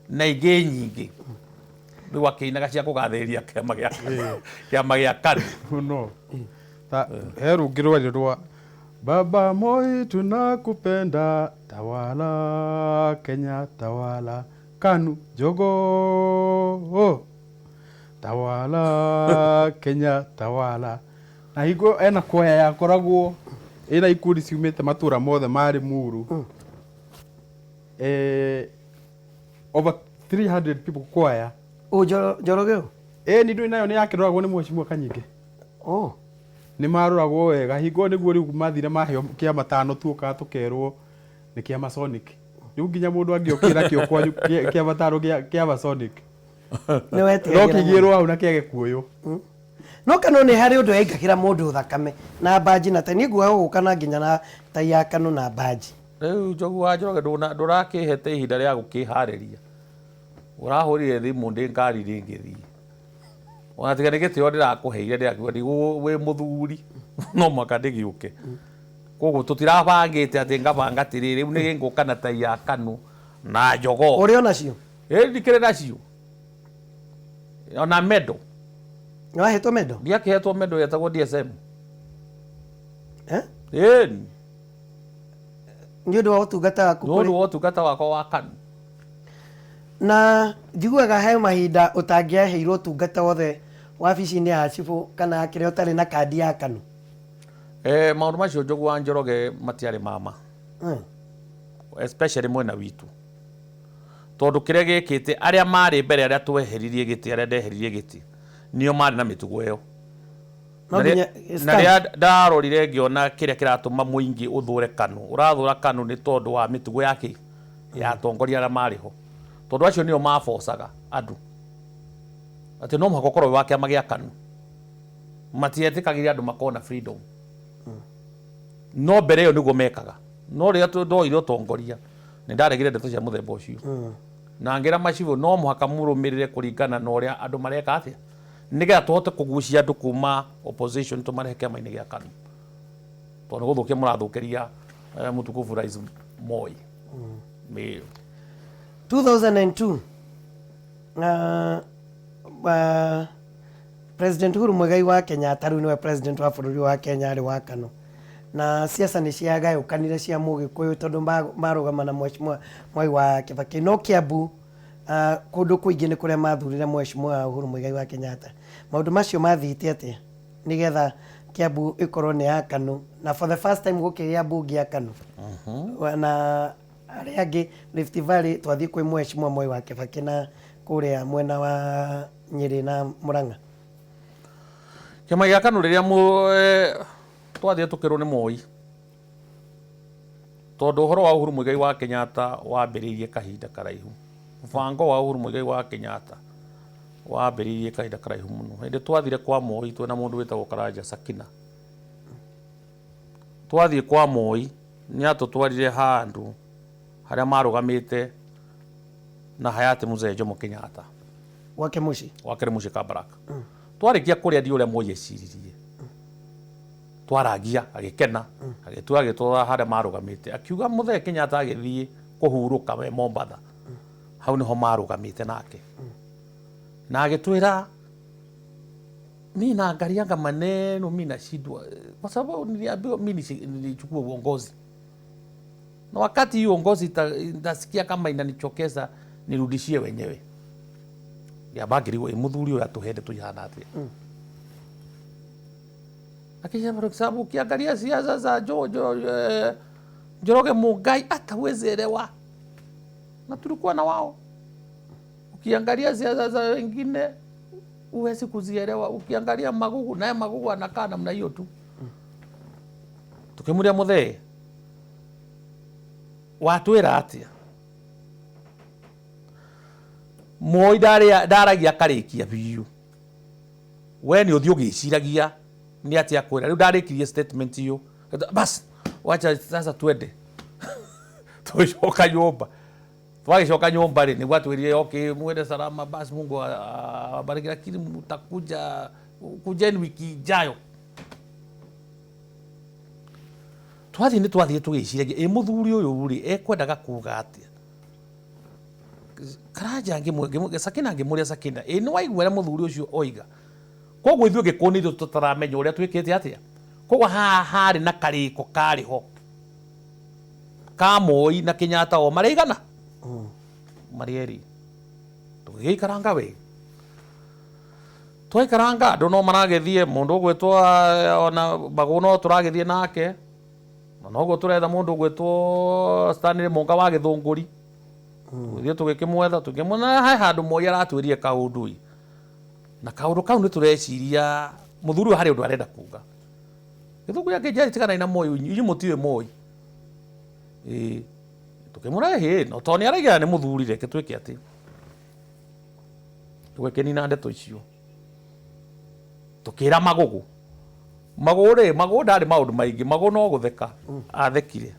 [SPEAKER 2] na ingĩ nyingĩ rĩu akĩinaga cia kũgathĩrĩria kĩama gĩa kĩama gĩa KANU
[SPEAKER 3] Mũno. Ta he rũngĩ rwarĩ rwa Baba Moi tunakupenda tawala Kenya tawala KANU jogoo Tawala Kenya tawala. Na hingo ena kwaya yakoragwo ĩna ikundi ciumĩte matũra mothe ma Limuru. Over 300 people kwaya.
[SPEAKER 1] Ũ Njoroge ũ?
[SPEAKER 3] Ĩni ndũĩ nayo nĩ yakĩroragwo nĩ mheshimiwa Kanyinge.
[SPEAKER 1] Oh.
[SPEAKER 3] Nĩ maroragwo wega hingo ĩyo nĩguo rĩu mathire maheo kĩama tano tuokaga tũkerwo nĩ kĩa Masonic. Rĩu nginya mũndũ angĩokire nakĩo kwanyu kĩama tano kĩa Masonic.
[SPEAKER 1] Nĩ wetigagĩra
[SPEAKER 3] No kĩigĩrwo hau na kĩage kuoywo.
[SPEAKER 1] No Kanu nĩ harĩ ũndũ yaingagĩra mũndũ thakame na mbanji na tai. Niĩ nguaga gũka na nginya na tai ya Kanu na mbanji.
[SPEAKER 2] Rĩu Njogu wa Njoroge ndũrakĩhete ihinda rĩa gũkĩharĩria. Ũrahũrire thimũ ndĩ ngari-inĩ ngĩthiĩ. Ona tiga nĩ gĩtĩo ndĩrakũheire ndĩrakiuga wĩ mũthuri no mũhaka ndĩgĩũke. Koguo tũtirabangĩte atĩ ngabanga atĩrĩrĩ rĩu nĩ ngũka na tai ya Kanu na jogoo.
[SPEAKER 1] Ũrĩ o nacio?
[SPEAKER 2] Ĩ ndikĩrĩ nacio. Ona medal.
[SPEAKER 1] Nĩ wahetwo medal?
[SPEAKER 2] Ndiakĩhetwo medal yetagwo DSM.
[SPEAKER 1] Eh?
[SPEAKER 2] Ĩni.
[SPEAKER 1] Nĩ ũndũ wa ũtungata waku
[SPEAKER 2] Nĩ ũndũ wa ũtungata wakwa wa Kanu.
[SPEAKER 1] Na njiguaga he mahinda ũtangĩaheirwo ũtungata wothe wabici-inĩ ya cibũ kana kĩrĩa ũtarĩ na kandi ya Kanu.
[SPEAKER 2] Eh, maũndũ macio Njogu wa Njoroge matiarĩ mama. Especially mwena witũ. Tondũ kĩrĩa gĩkĩte arĩa marĩ mbere arĩa tweheririe gĩtĩ arĩa ndeheririe gĩtĩ nĩo marĩ na mĩtugo ĩyo.
[SPEAKER 1] No nginya
[SPEAKER 2] Na rĩrĩa ndarorire ngĩona kĩrĩa kĩratũma mũingĩ ũthũre Kanu, ũrathũra Kanu nĩ tondũ wa mĩtugo ya kĩ? Ya atongoria arĩa marĩ ho. Tondũ acio nĩo mabocaga andũ atĩ no mũhaka ũkorwo wĩ wa kĩama gĩa Kanu. Matietĩkagĩria andũ makorwo na freedom. No mbere ĩyo nĩguo mekaga. No rĩrĩa ndoire ũtongoria nĩ ndaregire ndeto cia mũthemba ũcio. Na ngĩra macibũ no mũhaka mũrũmĩrĩre kũringana na ũrĩa andũ mareka atĩa? Nĩgetha tũhote kũgucia andũ kuma opposition tũmarehe kĩama-inĩ gĩa KANU. Tondũ nĩ gũthũkia mũrathũkĩria mũtukufu Rais Moi. Ĩĩ.
[SPEAKER 1] 2002 President Uhuru Muigai wa Kenyatta rĩu nĩwe president wa bũrũri wa Kenya arĩ wa KANU. Na siasa nĩ ciagayũkanire cia Mũgĩkũyũ tondũ marũgama na Mheshimiwa Mwai wa Kibaki. No Kiambu kũndũ kũingĩ nĩ kũrĩa mathurire Mheshimiwa Uhuru Muigai wa Kenyatta. Maũndũ macio mathiĩte atĩa nĩgetha Kiambu ĩkorwo nĩ ya KANU na for the first time gũkĩgĩa mbunge ya KANU? Na arĩa angĩ Rift Valley twathiĩ kwĩ Mheshimiwa Mwai wa Kibaki na kũrĩa mwena wa Nyĩrĩ na Mũrang'a.
[SPEAKER 2] Kĩama gĩa KANU rĩrĩa twathire tũkĩrwo nĩ Moi, tondũ ũhoro wa Uhuru Muigai wa Kenyatta wambĩrĩirie kahinda karaihu. Mũbango wa Uhuru Muigai wa Kenyatta wambĩrĩirie kahinda karaihu mũno. Hĩndĩ twathire kwa Moi twĩna mũndũ wĩtagwo Karanja Sakina. Twathiĩ kwa Moi nĩ atũtwarire handũ harĩa marũgamĩte na hayati Mzee Jomo Kenyatta.
[SPEAKER 1] Gwake mũciĩ?
[SPEAKER 2] Gwake mũciĩ Kabarak. Twarĩkia kũrĩa ndiũĩ ũrĩa Moi eciririe. Twarangia agĩkena, agĩtua agĩtwara harĩa marũgamĩte. Akiuga Mũthee Kenyatta agĩthiĩ kũhurũka we Mombatha. Hau nĩho marũgamĩte nake. Na agĩtwĩra mi naangalianga maneno mi nashindwa kwa sababu niliambiwa mi nilichukua uongozi na wakati hii uongozi nitasikia kama inanichokeza nirudishie wenyewe. Yabagiriwe muthuri uyu atuhende tuihana atia. Akisema for example ukiangalia siasa za Njoroge Mungai hata huwezi elewa, na tulikuwa na wao. Ukiangalia siasa za wengine huwezi kuzielewa. Ukiangalia Magugu, naye Magugu anakaa namna hiyo tu. Tukimuria muthee watwira atia Moi ndaragia akarikia biũ. We nĩ ũthiĩ ũgĩciragia nĩ atĩa kwĩra. Rĩu ndarĩkirie statement ĩyo. Bas, wacha sasa twende. Tũgĩcoka nyũmba. Twagĩcoka nyũmba rĩ, nĩguo atwĩrire okay, mwende salama, bas Mungu awabariki, lakini mtakuja, kujeni wiki ijayo. Twathiĩ nĩ twathire tũgĩciragia, ĩ mũthuri ũyũ rĩ, ekwendaga kuga atĩa? Karanja Sakina ngĩmũria Sakina, ĩ nĩ waigua ũrĩa mũthuri ũcio oiga? Koguo ithuĩ Gĩkũyũ nĩ ithuĩ tũtaramenya ũrĩa twĩkĩte atĩa. Koguo haha harĩ na karĩko karĩ ho ka Moi na Kenyatta o marĩ aigana? Marĩ erĩ. Tũgĩgĩikaranga wega. Twaikaranga andũ no maragĩthiĩ, mũndũ ũgwĩtwo ona Mbagũ no tũragĩthiĩ nake, na noguo tũretha mũndũ ũgwĩtwo Stanley Mũnga wa Gĩthũngũri. Tũgĩthiĩ tũgĩkĩmwetha, tũkĩmuona he handũ Moi aratwĩrire kaũndũ ĩ. Na kaũndũ kau nĩ tũreciria mũthuri ũyũ harĩ ũndũ arenda kuga. Gĩthũngũri akĩnjĩra tiganai na Moi, inyuĩ mũtiũĩ Moi. Ĩĩ tũkĩmwĩra hĩ, no tondũ nĩ araigĩra nĩ mũthuri, reke twĩke atĩ tũgĩkĩnina ndeto icio. Tũkĩra Magũgũ. Magũgũ rĩ, Magũgũ ndarĩ maũndũ maingĩ, Magũgũ no gũtheka athekire.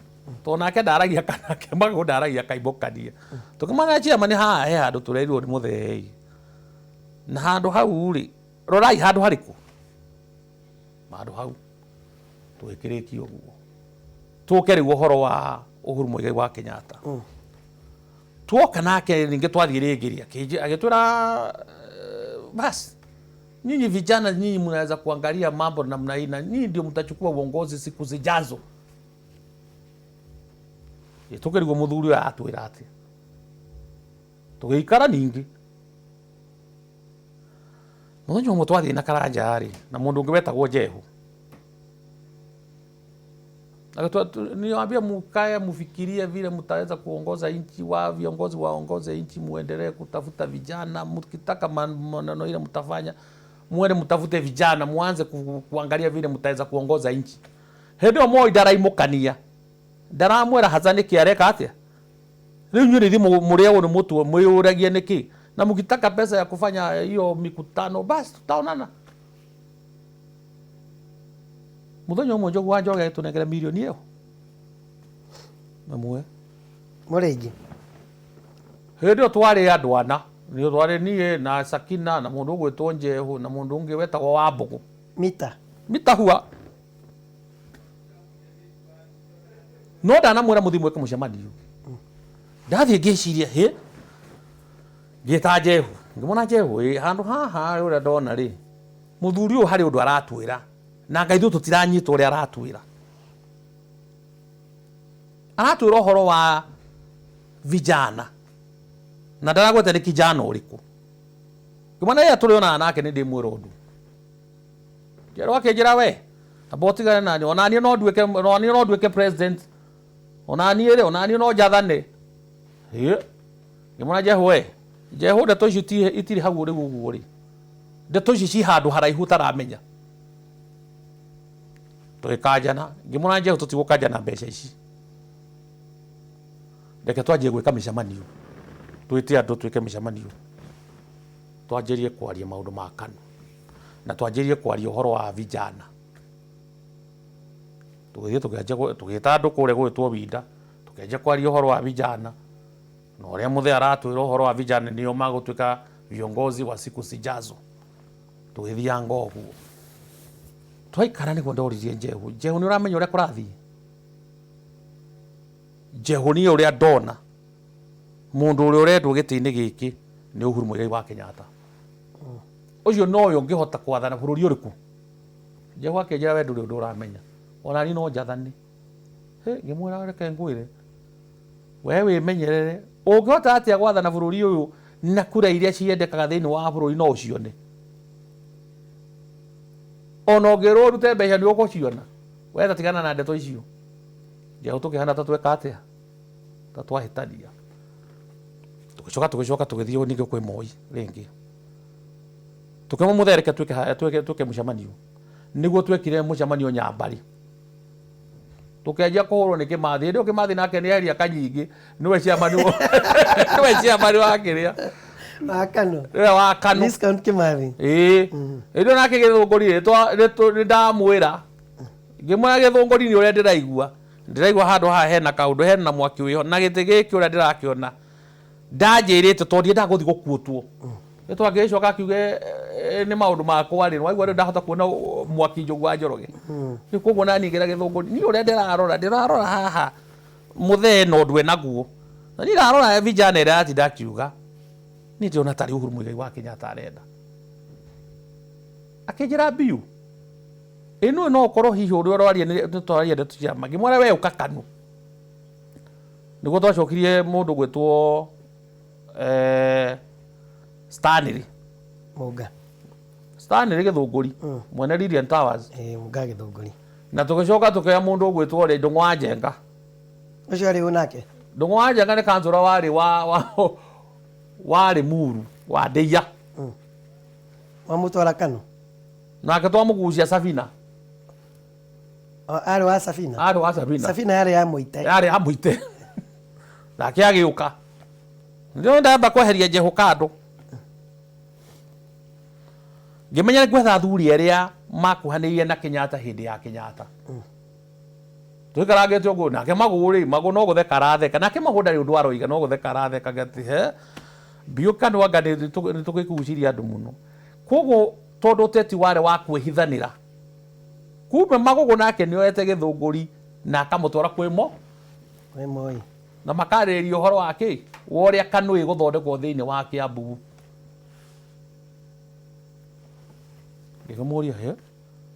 [SPEAKER 2] Tondũ nake ndaragia kanake, Magũgũ ndaragia kaimũkania. Tũkĩmwĩra chairman haha he handũ tũrerirwo nĩ mũthee. Na handũ hau rĩ, rorai handũ harĩkũ? Handũ hau tũgĩkĩrĩkia ũguo. Tũke rĩu ũhoro wa Uhuru Muigai wa Kenyatta. Tuoka nake ningĩ twathiĩ rĩngĩ rĩ, agĩtwĩra basi nyinyi vijana nyinyi mnaweza kuangalia mambo namna hii na nyinyi ndio mtachukua uongozi siku zijazo. Tũkĩrigwo mũthuri ũyũ aratwĩra atĩa. Tũgĩikara ningĩ. Mũthenya ũmwe twathiĩ na Karanja rĩ, na mũndũ ũngĩ wetagwo Jehu. Niwaambia mukae mufikirie vile mtaweza kuongoza nchi, wa viongozi waongoze nchi, muendelee kutafuta vijana, mkitaka maneno ile mtafanya, muende mtafute vijana, muanze kuangalia vile mtaweza kuongoza nchi. Hĩndĩ ĩyo Moi ndaraimũkania, ndaramwĩra haca nĩkĩ areka atĩa. Rĩu inyuĩ nĩ ithuĩ mũrĩagwo nĩ mũtwe, mwĩyũragie nĩkĩ. Na mkitaka pesa ya kufanya hiyo mikutano, basi tutaonana. Mũthenya ũmwe Njogu wa Njoroge agĩtũnengera mirioni ĩyo ĩmwe.
[SPEAKER 1] Mũrĩ aingĩ?
[SPEAKER 2] Hĩndĩ ĩyo twarĩ andũ ana, nĩ twarĩ niĩ na Sakina na mũndũ ũgwĩtwo Njehu na mũndũ ũngĩ wetagwo Wambũgũ.
[SPEAKER 1] Mita?
[SPEAKER 2] Mita hua. No ndanamwĩra mũthiĩ mwĩke mũcemanio. Ndathiĩ ngĩciria, hĩ, ngĩta Jehu, ngĩmwona Jehu, ĩ handũ haha ũrĩa ndona rĩ, mũthuri ũyũ harĩ ũndũ aratwĩra na Ngai ithuĩ tũtiranyita ũrĩa aratwĩra. Aratwĩra ũhoro wa vijana na ndaragweta nĩ kijana ũrĩkũ. Ngĩmwona rĩrĩa tũrĩonana nake nĩ ndĩmwĩra ũndũ. Njerũ akĩnjĩra we, amba ũtigane naniĩ, ona niĩ no nduĩke, ona niĩ no nduĩke president, ona niĩ rĩ, ona niĩ no njathane. Hĩ, ngĩmwĩra Jehu we, Jehu ndeto icio itirĩ hau rĩu ũguo rĩ, ndeto icio ci handũ haraihu ũtaramenya. Tũgĩkanjana, ngĩmwĩra Jehu tũtigũkanjana mbeca ici, reke twanjie gwĩka mĩcemanio, twĩte andũ twĩke mĩcemanio, twanjĩrie kwaria maũndũ ma KANU na twanjĩrie kwaria ũhoro wa vijana. Tũgĩthiĩ tũkĩanjia tũgĩta andũ kũrĩa gwĩtwo Winda, tũkĩanjia kwaria ũhoro wa vijana na ũrĩa mũthee aratwĩra ũhoro wa vijana nĩo magũtuĩka viongozi wa siku zijazo. Tũgĩthianga ũguo. Twaikara nĩguo ndoririe Jehu, Jehu nĩ ũramenya ũrĩa kũrathiĩ? Jehu niĩ ũrĩa ndona mũndũ ũrĩa ũrendwo gĩtĩ-inĩ gĩkĩ nĩ Uhuru Muigai wa Kenyatta. Ũcio nowe ũngĩhota kwathana bũrũri ũrĩkũ? Jehu akĩnjĩra we ndũrĩ ũndũ ũramenya, ona niĩ no njathane. Hĩ, ngĩmwĩra reke ngwĩre, we wĩmenyerere, ũngĩhota atĩa gwathana bũrũri ũyũ na kura iria ciendekaga thĩinĩ wa bũrũri no ũcione? Ona ũngĩrwo ũrute mbeca nĩ ũgũciona? We ta tigana na ndeto icio. Jehu tũkĩhana ta tweka atĩa? Ta twahĩtania. Tũgĩcoka tũgĩcoka tũgĩthiĩ ningĩ kwĩ Moi rĩngĩ. Tũkĩmwĩra mũthee reke twĩke twĩke mũcemanio. Nĩguo twekire mũcemanio Nyambarĩ. Tũkĩanjia kũhũrwo nĩ Kĩmathi. Hĩndĩ ĩyo Kĩmathi nake nĩ eheria Kanyingĩ, nĩwe chairman nĩwe chairman wa kĩrĩa.
[SPEAKER 1] Wa KANU.
[SPEAKER 2] Nĩwe wa KANU.
[SPEAKER 1] Discount Kĩmathi.
[SPEAKER 2] Ĩĩ. Hĩndĩ ĩyo nake Gĩthũngũri nĩ ndamwĩra. Ngĩmwĩra Gĩthũngũri nĩ ũrĩa ndĩraigua. Ndĩraigua handũ haha hena kaũndũ, hena mwaki wĩho, na gĩtĩ gĩkĩ ũrĩa ndĩrakĩona, ndanjĩrĩte tondũ ndiendaga gũthiĩ gũkuotwo. Nĩ twangĩgĩcoka akiuge nĩ maũndũ makwa rĩ, waigua rĩu ndahota kuona mwaki Njogu wa Njoroge. Rĩu koguo naniĩ ngĩra Gĩthũngũri, niĩ ũrĩa ndĩrarora, ndĩrarora haha mũthee na ũndũ enaguo. Na niĩ ndarora vijana ĩrĩa aratinda akiuga, niĩ ndĩrona tarĩ Uhuru Muigai wa Kenyatta arenda. Akĩnjĩra mbiu, ĩ nũĩ no ũkorwo hihi ũrĩa ũraria nĩ tũraria ndeto cia ma. Ngĩmwĩra we ũka KANU. Nĩguo twacokirie mũndũ gwĩtwo Stanley.
[SPEAKER 1] Mũnga.
[SPEAKER 2] Stanley Gĩthũngũri, mwene Lilian Towers.
[SPEAKER 1] Ĩĩ, Mũnga Gĩthũngũri.
[SPEAKER 2] Na tũgĩcoka tũkĩoya mũndũ ũgwĩtwo rĩ Ndũng'ũ wa Njenga.
[SPEAKER 1] Ũcio arĩ ũ nake?
[SPEAKER 2] Ndũng'ũ wa Njenga nĩ kanjũra warĩ wa wa Limuru wa Ndeiya.
[SPEAKER 1] Wamũtwara KANU?
[SPEAKER 2] Nake twamũgucia Sabina.
[SPEAKER 1] Arĩ wa Safina.
[SPEAKER 2] Arĩ wa Sabina.
[SPEAKER 1] Safina yarĩ ya Mũite.
[SPEAKER 2] Yarĩ ya Mũite. Nake agĩũka. Ndio ndamba kweheria Jehu kando. Ngĩmenya nĩ gwetha athuri arĩa makuhanĩirie na Kenyatta hĩndĩ ya Kenyatta. Tũikarangĩte ũguo nake Magũ rĩ, Magũ no gũtheka aratheka. Nake Magũ ndarĩ ũndũ aroiga, no gũtheka aratheka atĩ he biũ kanua anga nĩ tũgĩkugucirie andũ mũno. Koguo tondũ ũteti warĩ wa kwĩhithanĩra, kumbe Magũgũ nake nĩoete Gĩthũngũri na akamũtwara kwĩ Mo.
[SPEAKER 1] Kwĩ Moi.
[SPEAKER 2] Na makarĩrĩria ũhoro wa kĩ? Wa ũrĩa KANU ĩgũthondekwo thĩinĩ wa Kĩambu. Ngĩkĩmũria, he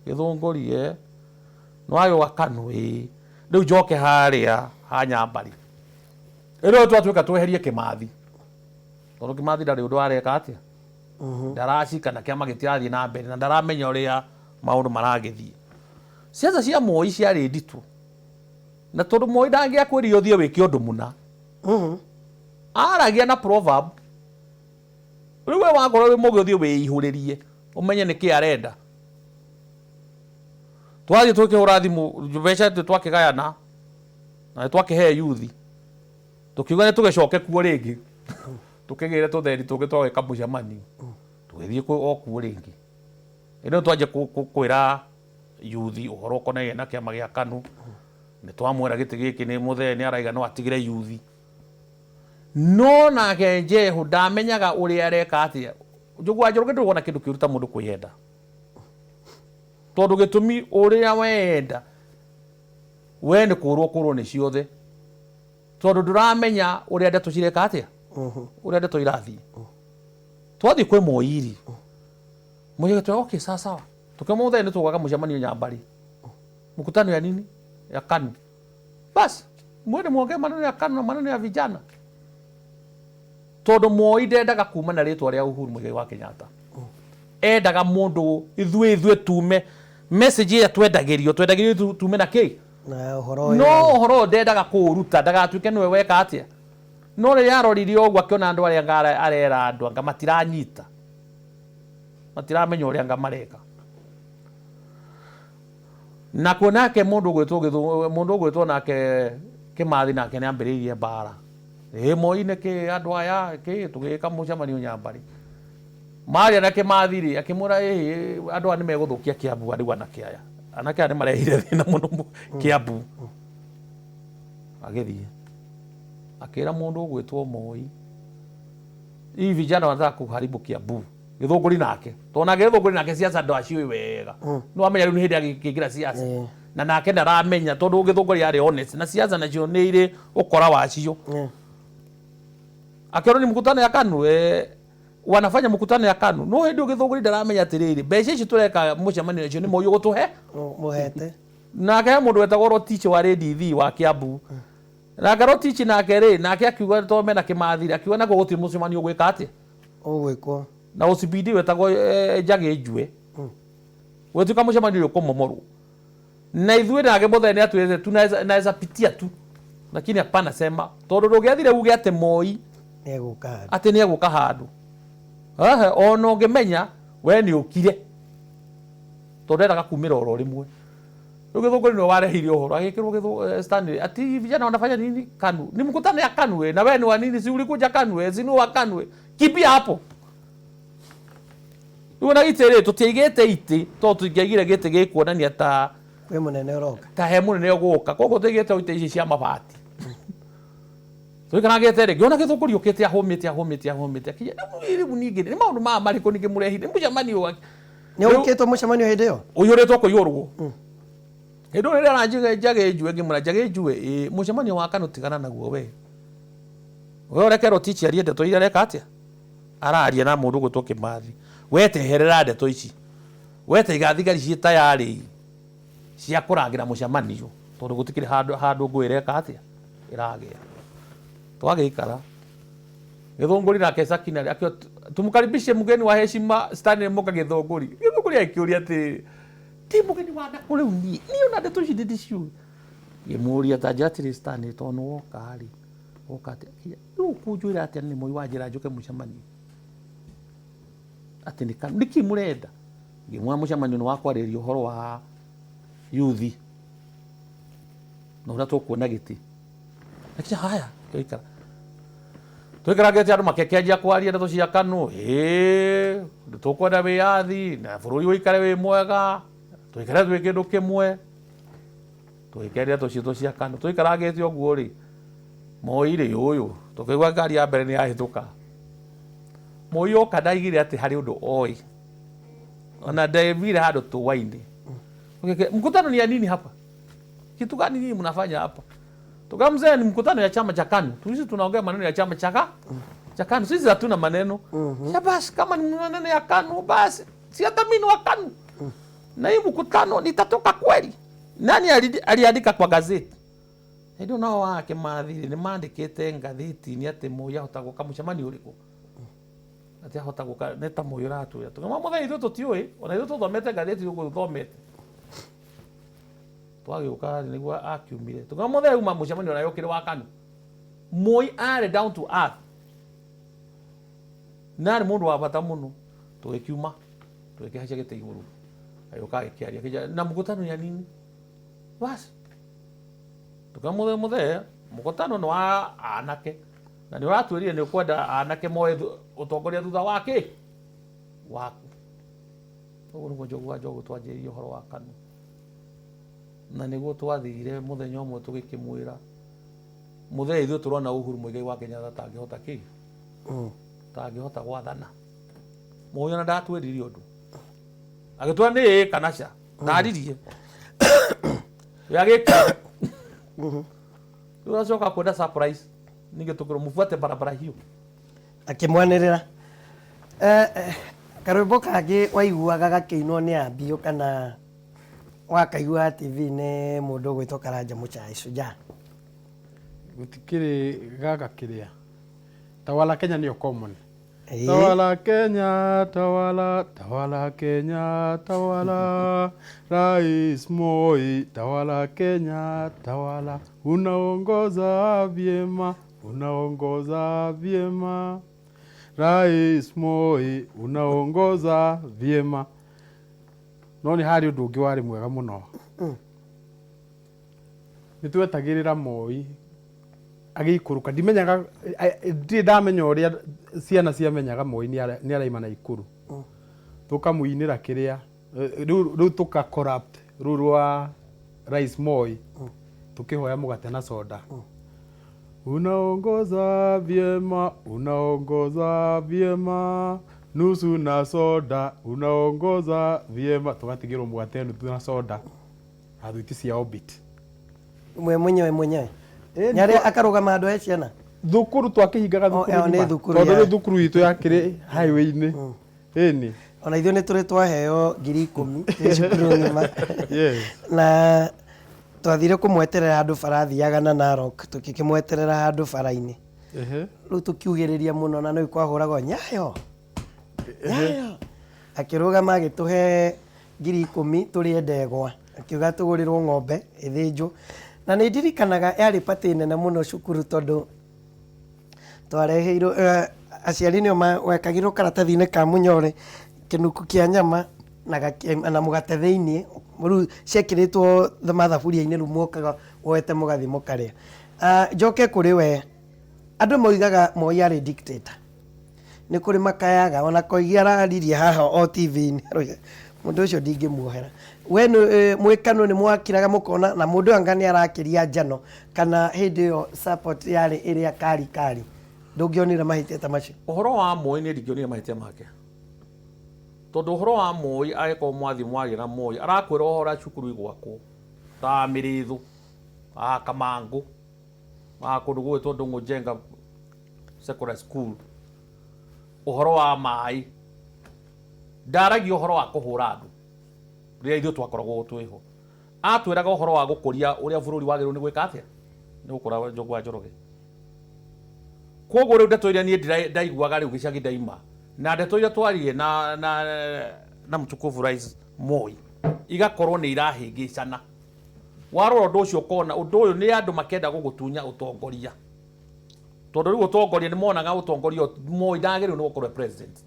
[SPEAKER 2] Gĩthũngũri e nĩwagĩũka KANU ĩĩ, rĩu njoke harĩa ha Nyambarĩ. Rĩu twatuĩka tweherie Kĩmathi, tondũ Kĩmathi ndarĩ ũndũ areka atĩa, ndaracika na kĩama gĩtirathiĩ na mbere na ndaramenya ũrĩa maũndũ maragĩthiĩ. Ciaca cia Moi ciarĩ nditũ, na tondũ Moi ndangĩakwĩrire ũthiĩ wĩke ũndũ mũna, aragia na proverb. Rĩu we wakorwo wĩ mũgĩ ũthiĩ wĩihũrĩrie ũmenye nĩkĩ arenda. Twathiĩ tũkĩhũra thimũ, mbeca twakĩgayana na twakĩhe yuthi, tũkiuga nĩ tũgĩcoke kuo rĩngĩ, tũkĩgĩre tũtheri tũngĩ twagwĩka mũcemanio, tũgĩthiĩ o kuo rĩngĩ. Ĩno twanjia kwĩra yuthi ũhoro ũkonainie na kĩama gĩa KANU, nĩ twamwĩra gĩtĩ gĩkĩ nĩ mũthee nĩ araiga no atigĩre yuthi. No nake Jehu ndamenyaga ũrĩa areka atĩa. Njogu wa Njoroge ndũrĩ wona kĩndũ kĩũru ta mũndũ kwĩyenda, tondũ gĩtũmi ũrĩa weyenda we nĩ kũrwo kũrwo nĩ ciothe, tondũ ndũramenya ũrĩa ndeto cireka atĩa, ũrĩa ndeto irathiĩ. Twathiĩ kwĩ Moi-rĩ, Moi agĩtwĩra okay, sawa sawa, tũkĩmũthee nĩ tũgwaka mũcemanio Nyambarĩ, mkutano ya nini ya KANU, bas mwende muongee maneno ya KANU na maneno ya vijana, tondũ Moi ndendaga kuma na rĩtwa rĩa Uhuru Muigai wa Kenyatta, endaga mũndũ ithuĩ tume message ĩrĩa twendagĩrio tume na kĩ
[SPEAKER 1] na ũhoro ũyũ.
[SPEAKER 2] No ũhoro ũyũ ndendaga kũũruta ndagatuĩke nĩwe weka atĩa. No rĩrĩa arorire ũguo akĩona andũ arĩa anga arera andũ anga matiranyita, matiramenya ũrĩa anga mareka. Na kuo nake mũndũ ũgwĩtwo mũndũ ũgwĩtwo nake Kĩmathi nake nĩ ambĩrĩirie mbara. Ĩ Moi nĩ kĩ andũ aya kĩ tũgĩka mũcemanio Nyambarĩ. Maria na Kĩmathi rĩ akĩmwĩra ĩ andũ aya nĩ megũthũkia Kĩambu rĩu anake aya. Anake aya nĩ marehire thĩna mũno Kĩambu. Agĩthiĩ akĩra mũndũ ũgwĩtwo Moi, hii vijana wanataka kuharibu Kiambu. Gĩthũngũri nake tondũ nake Gĩthũngũri nake siasa ndaciũĩ wega, no amenya rĩu nĩ hĩndĩ agĩkĩingĩra siasa na nake ndaramenya tondũ Gĩthũngũri arĩ honest na siasa nacio nĩ irĩ ũkora wacio. Akĩona ni mkutano ya KANU, wanafanya mkutano ya KANU, no hĩndĩ ĩyo Gĩthũngũri ndaramenya atĩrĩrĩ mbeca ici tũreka mũcemanio nacio nĩ Moi ũgũtũhe
[SPEAKER 1] mũhete.
[SPEAKER 2] Nake he mũndũ wetagwo Rotich wa DV wa Kiambu, nake Rotich nake rĩ nake akiuga tondũ mena Kĩmathi rĩ akiuga nakuo gũtirĩ mũcemanio ũgwĩka atĩa
[SPEAKER 1] ũgwĩkwo.
[SPEAKER 2] Na OCPD wetagwo Njagĩ Njue, gwĩtuĩka mũcemanio ũyũ ũkũmomorwo na ithuĩ nake mũthee nĩ atwĩrĩte tu naweza pitia tu, lakini hapana sema, tondũ ndũngĩathire uge atĩ Moi
[SPEAKER 1] nĩegũka handũ,
[SPEAKER 2] atĩ nĩegũka handũ. Ehe, ona ũngĩmenya we nĩ ũkire tondũ endaga kumĩra oro rĩmwe. Rĩu Gĩthũngũri nĩwe wareheire ũhoro agĩkĩrwo Stanley ati vijana wanafanya nini KANU, ni mkutano ya KANU na wewe ni wa nini, si ulikuja KANU, si ni wa KANU, kimbia hapo. Rĩu na itĩ rĩ tũtiaigĩte itĩ tondũ tũtingĩaigire gĩtĩ gĩkuonania ta
[SPEAKER 1] kwĩ mũnene ũroka,
[SPEAKER 2] ta he mũnene ũgũka, koguo tũigĩte itĩ ici cia mabati. Tũikarangĩte rĩ ngĩona Gĩthũngũri ũkĩte ahũmĩte ahũmĩte ahũmĩte akinya rĩu ningĩ nĩ maũndũ maya marĩkũ ningĩ mũrehire mũcemanio wa
[SPEAKER 1] nĩ ũkĩtwo mũcemanio hĩndĩ ĩyo
[SPEAKER 2] ũiyũrĩtwo kũiyũrwo. Hĩndĩ ĩyo rĩrĩa aranjĩra Njagĩ Njue ngĩmwĩra Njagĩ Njue ĩ mũcemanio wa KANU tigana naguo we, we ũreke Rotich arie ndeto iria areka atĩa araria na mũndũ ũgwĩtwo Kĩmathi, we teherera ndeto ici, we taiga thigari ciĩ tayarĩ cia kũrangĩra mũcemanio tondũ gũtikĩrĩ handũ ngũĩ ĩreka atĩa ĩragĩa. Twagĩikara Gĩthũngũri nake Sakina akĩo tumkaribishe mgeni wa heshima Stanley Muka Gĩthũngũri. Gĩthũngũri akĩũria atĩrĩrĩ, ti mũgeni wa nakũ rĩu niĩ niĩ ona ndeto ici ndĩciũĩ. Ngĩmũria ta njĩra atĩrĩ Stanley, tondũ nĩ woka rĩ woka atĩa, rĩu ũkũnjwĩra atĩa nĩ Moi wanjĩra njũke mũcemanio atĩ nĩ KANU nĩkĩ mũrenda. Ngĩmwĩra mũcemanio nĩ wa kwarĩrĩria ũhoro wa yuthi. Na ũrĩa tũkuona gĩtĩ. Lakini haya tũikara tũikarangĩte andũ makĩkĩanjia kwaria ndeto cia KANU, ĩĩ tũkwenda wĩyathi na bũrũri ũikare wĩ mwega, tũikare twĩ kĩndũ kĩmwe, tũgĩkĩaria ndeto citũ cia KANU. Tũikarangĩte ũguo rĩ, Moi rĩ ũyũ tũkĩigua ngari ya mbere nĩ yahĩtũka. Moi oka ndaigire atĩ harĩ ũndũ oĩ, ona ndaiguire handũ tũa-inĩ. Mkutano ni ya nini hapa? Kitu gani nyinyi mnafanya hapa? Tuka mzee, ni mkutano ya chama cha KANU. Sisi tunaongea maneno ya chama cha KANU. Sisi hatuna maneno. Ya basi kama ni maneno ya KANU basi si hata mimi ni wa KANU. Na hii mkutano nitatoka kweli? Nani aliandika kwa gazeti? Hĩndĩ nao wake mathiri nĩ mandĩkĩte ngathĩti-inĩ atĩ Moi ahota gũka mũcemanio ũrĩkũ? Atĩ ahota gũka nĩ ta Moi ũratwĩra. Tũkĩmwĩra mũthenya ithuĩ tũtiũĩ, ona ithuĩ tũthomete ngathĩti ũguo ũthomete. Twagĩũka nĩguo akiumire. Tũkĩmwĩra mũthenya uma mũcemanio nawe ũkĩrĩ wa KANU. Moi arĩ down to earth. Na arĩ mũndũ wa bata mũno. Tũgĩkiuma, tũgĩkĩhaica gĩtĩ igũrũ. Agĩũka agĩkĩaria, akĩnjĩra na mkutano ya nini? Basi. Tũkĩmwĩra mũthee mũthee, mũkutano nĩ wa anake. Na nĩ ũratwĩrire nĩ ũkwenda anake moe ũtongoria thutha wa kĩ? Waku. Ũguo nĩguo Njogu wa Njogu twanjĩrĩirie ũhoro wa KANU. Na nĩguo twathire mũthenya ũmwe tũgĩkĩmwĩra, mũthee ithuĩ tũrona Uhuru Muigai wa Kenyatta tangĩhota kĩ? Tangĩhota gwathana. Moi ona ndatwĩrire ũndũ. Agĩtwĩra nĩ ĩĩ kana ca. Ndaririe. We agĩka. Rĩu acoka kwenda surprise. Ningĩ tũkĩrwo mũbuate barabara hiyo.
[SPEAKER 1] Akĩmwanĩrĩra. Karwĩmbo kangĩ waiguaga gakĩinwo nĩ Ambiũ kana wakaiguaga TV-inĩ mũndũ ũgwĩtwo Karanja Mũchai Shujaa.
[SPEAKER 3] Gũtikĩrĩ gaka kĩrĩa. Tawala Kenya nĩyo common. Tawala Kenya, tawala, tawala Kenya, tawala. Rais Moi, tawala Kenya, tawala. Unaongoza vyema, unaongoza vyema. Rais Moi, unaongoza vyema. No nĩ harĩ ũndũ ũngĩ warĩ mwega mũno. Nĩ twetagĩrĩra Moi agĩikũrũka. Ndimenyaga, ndirĩ ndamenya ũrĩa ciana ciamenyaga Moi nĩ araima Naikuru. Tũkamũinĩra kĩrĩa, rĩu tũka corrupt rũu rwa Rais Moi, tũkĩhoya mũgate na soda. Unaongoza vyema, unaongoza vyema, nusu na soda, unaongoza vyema. Tũgatigĩrwo mũgate nuthu na soda na thwiti cia Orbit.
[SPEAKER 1] Mwe mwenyewe mwenyewe. Nyarĩa akarũgama handũ he ciana.
[SPEAKER 3] Thukuru twakĩhingaga thukuru
[SPEAKER 1] ĩyo nĩ
[SPEAKER 3] ng'ima.
[SPEAKER 1] thukuru
[SPEAKER 3] Tondũ
[SPEAKER 1] ya
[SPEAKER 3] rĩu thukuru itũ yakĩrĩ highway-inĩ. Ĩni.
[SPEAKER 1] Ona ithuĩ nĩ tũrĩ twaheo 10,000 twĩ cukuru ng'ima.
[SPEAKER 3] Yes.
[SPEAKER 1] Na twathire kũmweterera handũ bara athiaga na Narok, tũgĩkĩmweterera handũ bara-inĩ. Rĩu tũkiugĩrĩria mũno na nĩũĩ kwahũragwo nyayo. Nyayo. Akĩrũgama agĩtũhe 10,000 tũrĩe ndegwa. Akiuga tũgũrĩrwo ng'ombe ĩthĩnjwo. Na nĩ ndirikanaga yarĩ party nene mũno cukuru tondũ twareheirwo, aciari nĩo wekagĩrwo karatathi-inĩ ka mũnyore kĩnuku kĩa nyama na mũgate thĩiniĩ. Rĩu ciekĩrĩtwo mathaburia-inĩ rĩu mwokaga woete mũgathiĩ mũkarĩa. Njoke kũrĩ we, andũ moigaga Moi arĩ dictator. Nĩ kũrĩ makayaga, ona Koigi araririe haha o TV-inĩ, aroiga mũndũ ũcio ndingĩmuohera. We mwĩ KANU nĩ mwakiraga mũkona na mũndũ ũyũ anga nĩ arakĩria njano, kana hĩndĩ ĩyo support yarĩ ĩrĩa kari kari, ndũngĩonire mahĩtia ta macio?
[SPEAKER 2] Ũhoro wa Moi niĩ ndingĩonire mahĩtia make. Tondũ ũhoro wa Moi angĩkorwo mwathiĩ mwaria na Moi, arakwĩra ũhoro ũrĩa cukuru igwakwo, ta Mĩrĩthũ, ta Kamangũ, ta kũndũ gũgwĩtwo Ndũng'ũ Njenga Secondary School, ũhoro wa maĩ, ndaragia ũhoro wa kũhũra andũ rĩrĩa ithuĩ twakoragwo twĩho. Atwĩraga ũhoro wa gũkũria ũrĩa bũrũri wagĩrĩirwo nĩ gwĩka atĩa, nĩ gũkũra. Njogu wa Njoroge. Koguo rĩu ndeto iria niĩ ndaiguaga rĩu gĩcagi ndaima, na ndeto iria twaririe na mtukufu Rais Moi igakorwo nĩ irahĩngĩcana. Warora ũndũ ũcio ũkona ũndũ ũyũ nĩ andũ makenda gũgũtunya ũtongoria. Tondũ rĩu ũtongoria nĩ monaga ũtongoria Moi ndagĩrĩirwo nĩ gũkorwo e president.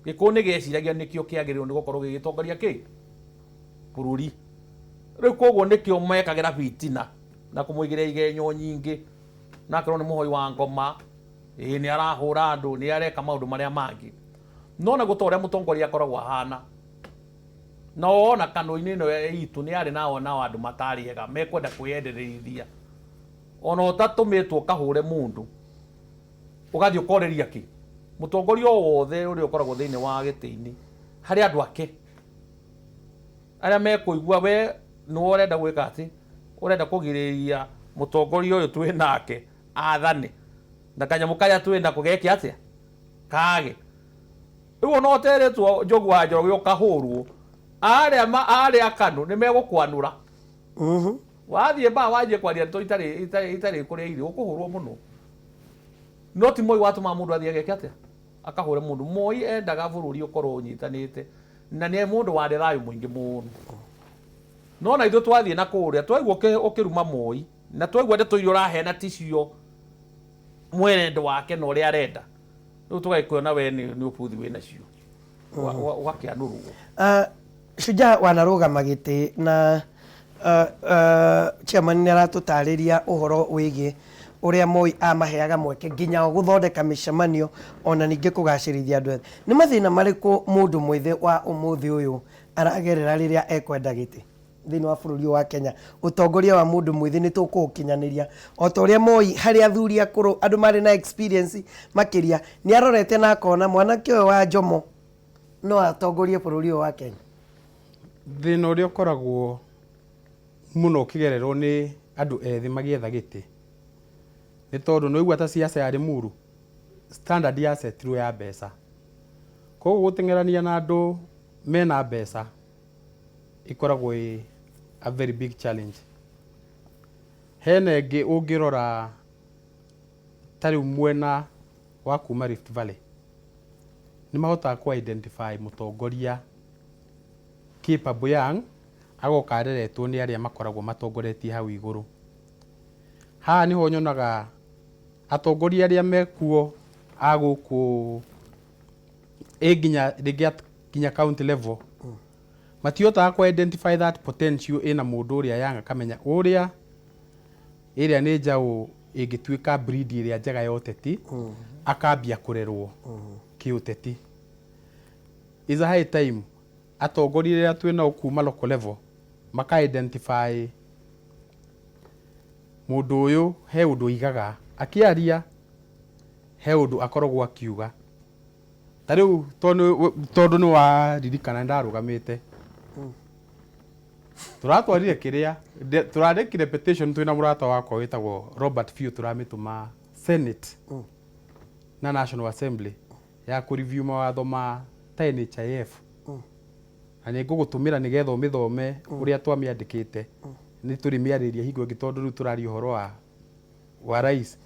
[SPEAKER 2] Gĩkũyũ nĩ gĩeciragia nĩkĩo kĩagĩrĩirwo nĩ gũkorwo gĩgĩtongoria kĩ? Bũrũri. Rĩu koguo nĩkĩo mekagĩra bitina. Na kũmũigĩrĩra igenyo nyingĩ, na akerwo nĩ mũhoi wa ngoma, ĩĩ nĩ arahũra andũ, nĩ areka maũndũ marĩa mangĩ. No naguo ta ũrĩa mũtongoria akoragwo ahana, na ona kanũ-inĩ ĩno itũ nĩ arĩ nao nao andũ matarĩ ega mekwenda kwĩyendereithia. Ona ũtatũmĩtwo ũkahũre mũndũ, ũgathiĩ ũkorĩria kĩ? Mũtongoria o wothe ũrĩa ũkoragwo thĩinĩ wa gĩtĩ-inĩ, harĩ andũ ake arĩa mekũigua we nĩwe ũrenda gwĩka atĩ, ũrenda kũgirĩrĩria mũtongoria ũyũ twĩ nake athane, na kanyamũ karĩa twĩ nako geke atĩa? Kage. Rĩu ona ũterĩtwo Njogu wa Njoroge ũkahũrwo, arĩa arĩa KANU nĩ megũkwanũra. Wathiĩ mbaa wanjie kwaria ndeto itarĩ itarĩ itarĩ kũrĩa irĩ, ũkũhũrwo mũno. No ti Moi watũmaga mũndũ athiĩ ageke atĩa? Akahũre mũndũ. Moi endaga bũrũri ũkorwo ũnyitanĩte na nĩ mũndũ warĩ thayũ mũingĩ mũno. No na ithuĩ twathiĩ na kũrĩa twaigua ũkĩruma Moi na twaigua ndeto iria ũraheana ticio mwerendo wake na ũrĩa arenda, rĩu tũgagĩkuona we nĩ ũbuthi wĩ nacio. Ũgakĩanũrwo.
[SPEAKER 1] Shujaa wanarũgama gĩtĩ na chairman nĩ aratũtarĩria ũhoro wĩgiĩ ũrĩa Moi amaheaga mweke nginya o gũthondeka mĩcemanio ona ningĩ kũgacĩrithia andũ ethĩ. Nĩ mathĩna marĩkũ mũndũ mwĩthĩ wa ũmũthĩ ũyũ aragerera rĩrĩa ekwenda gĩtĩ thĩinĩ wa bũrũri ũyũ wa Kenya? Ũtongoria wa mũndũ mwĩthĩ nĩ tũkũũkinyanĩria o ta ũrĩa Moi harĩ athuri akũrũ andũ marĩ na experience makĩria nĩ arorete na akona mwanake ũyũ wa Jomo no atongorie bũrũri ũyũ wa Kenya.
[SPEAKER 3] Thĩna ũrĩa ũkoragwo mũno ũkĩgererwo nĩ andũ ethĩ magĩetha gĩtĩ nĩ tondũ nĩ waigua ta siasa ya Limuru standard yasetirwo ya mbeca. Koguo gũteng'erania na andũ mena mbeca ĩkoragwo ĩ a very big challenge. Hena ĩngĩ ũngĩrora ta rĩu mwena wa kuma Rift Valley nĩ mahotaga kũ identify mũtongoria capable young agoka areretwo nĩ arĩa makoragwo matongoretie hau igũrũ. Haha nĩho nyonaga atongoria arĩa mekuo a gũkũ ĩ nginya rĩngĩ nginya county level matihotaga kũ identify that potential ĩna mũndũ ũrĩa young akamenya ũrĩa ĩrĩa nĩ njaũ ĩngĩtuĩka breed ĩrĩa njega ya ũteti akambia kũrerwo kĩũteti. Is a high time atongoria arĩa twĩ nao kuma local level maka identify mũndũ ũyũ he ũndũ oigaga akĩaria he ũndũ akoragwo akiuga. Ta rĩu tondũ nĩ waririkana nĩ ndarũgamĩte tũratwarire kĩrĩa tũrandĩkire petition twĩna mũrata wakwa wĩtagwo Robert Fiu tũramĩtũma Senate na National Assembly ya kũ review mawatho ma ta NHIF na nĩ ngũgũtũmĩra nĩgetha ũmĩthome ũrĩa twamĩandĩkĩte. Nĩ tũrĩmĩarĩria hingo ĩngĩ tondũ rĩu tũraria ũhoro wa rais.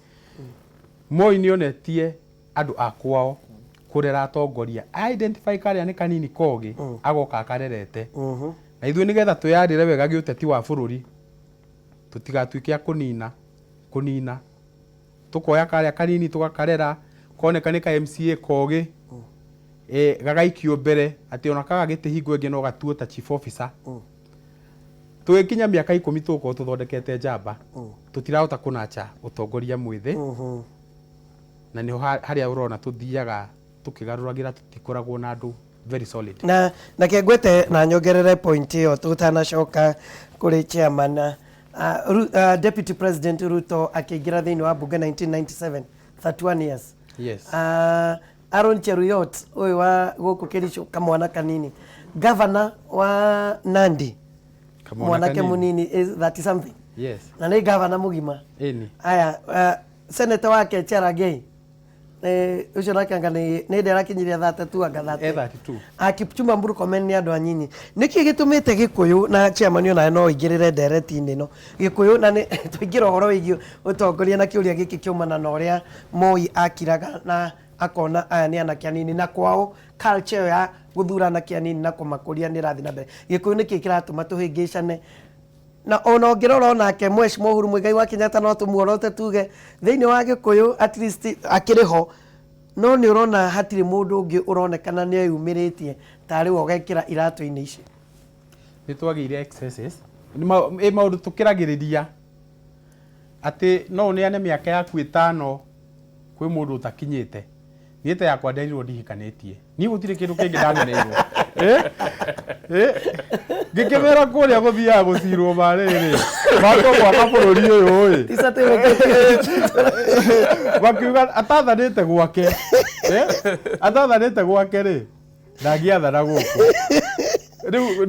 [SPEAKER 3] Moi nĩ onetie andũ a kwao kũrera atongoria identify karĩa nĩ kanini kogĩ agoka akarerete na ithuĩ nĩgetha twĩyarĩre wega gĩũteti wa bũrũri tũtigatuĩke a kũnina kũnina tũkoya karĩa kanini tũgakarera koneka nĩ ka MCA kogĩ gagaikio mbere atĩ ona kaga gĩtĩ hingo ĩngĩ no gatuo ta chief officer. Tũgĩkinya mĩaka 10 tũgũkorwo tũthondekete njamba tũtirahota kũnacha ũtongoria mwĩthĩ na nĩho harĩa ũrona tũthiaga tũkĩgarũragĩra tũtikoragwo na andũ very solid.
[SPEAKER 1] Na na ngwete na nyongerere point ĩyo tũtanacoka kũrĩ chairman. Deputy President Ruto akĩingĩra thĩinĩ wa bunge 1997, 31 years. Aaron Cheruiyot ũyũ wa gũkũ Kericho, kamwana kanini, governor wa Nandi.
[SPEAKER 3] Kamwana
[SPEAKER 1] mwanake
[SPEAKER 3] kanini.
[SPEAKER 1] Munini is 30 something. Na nĩ governor mũgima. Aya, senator wake Cherargei, ũcio nake anga nĩ ndĩrakinyirie 32 anga 30.
[SPEAKER 3] 32.
[SPEAKER 1] A Kipchumba Murkomen nĩ andũ anyinyi. Nĩkĩ gĩtũmĩte Gĩkũyũ na chairman onawe no ũingĩrĩre ndereti-inĩ ĩno Gĩkũyũ na nĩ tũingĩra ũhoro wĩgiĩ ũtongoria na kĩũria gĩkĩ kĩumana na ũrĩa Moi akiraga na akona aya nĩ anake anini na kwao culture ĩyo ya gũthura anake anini na kũmakũria nĩ ĩrathiĩ na mbere. Gĩkũyũ nĩkĩ kĩratũma tũhĩngĩcane? Na ona ũngĩrora onake Mheshimiwa Uhuru Muigai wa Kenyatta no tũmuorote tuge thĩinĩ wa Gĩkũyũ at least akĩrĩ ho, no nĩ ũrona hatirĩ mũndũ ũngĩ ũronekana nĩ eyumĩrĩtie tarĩ we ũgekĩra iratũ-inĩ ici.
[SPEAKER 3] Nĩ twagĩire excesses. Nĩ maũndũ tũkĩragĩrĩria. Atĩ no ũneane mĩaka yaku ĩtano kwĩ mũndũ ũtakinyĩte. Niĩ ta yakwa nderirwo ndihikanĩtie. Niĩ gũtirĩ kĩndũ kĩngĩ ndaneneirwo. Eh? Eh? Ngĩkĩmera kũrĩa gũthiaga gũcirwo ma rĩrĩ. Matwo gwaka bũrũri ũyũ ĩ.
[SPEAKER 1] Ti certificate.
[SPEAKER 3] Makiuga atathanĩte gwake. Eh? Atathanĩte gwake rĩ. Ndangĩathana gũkũ. Rĩu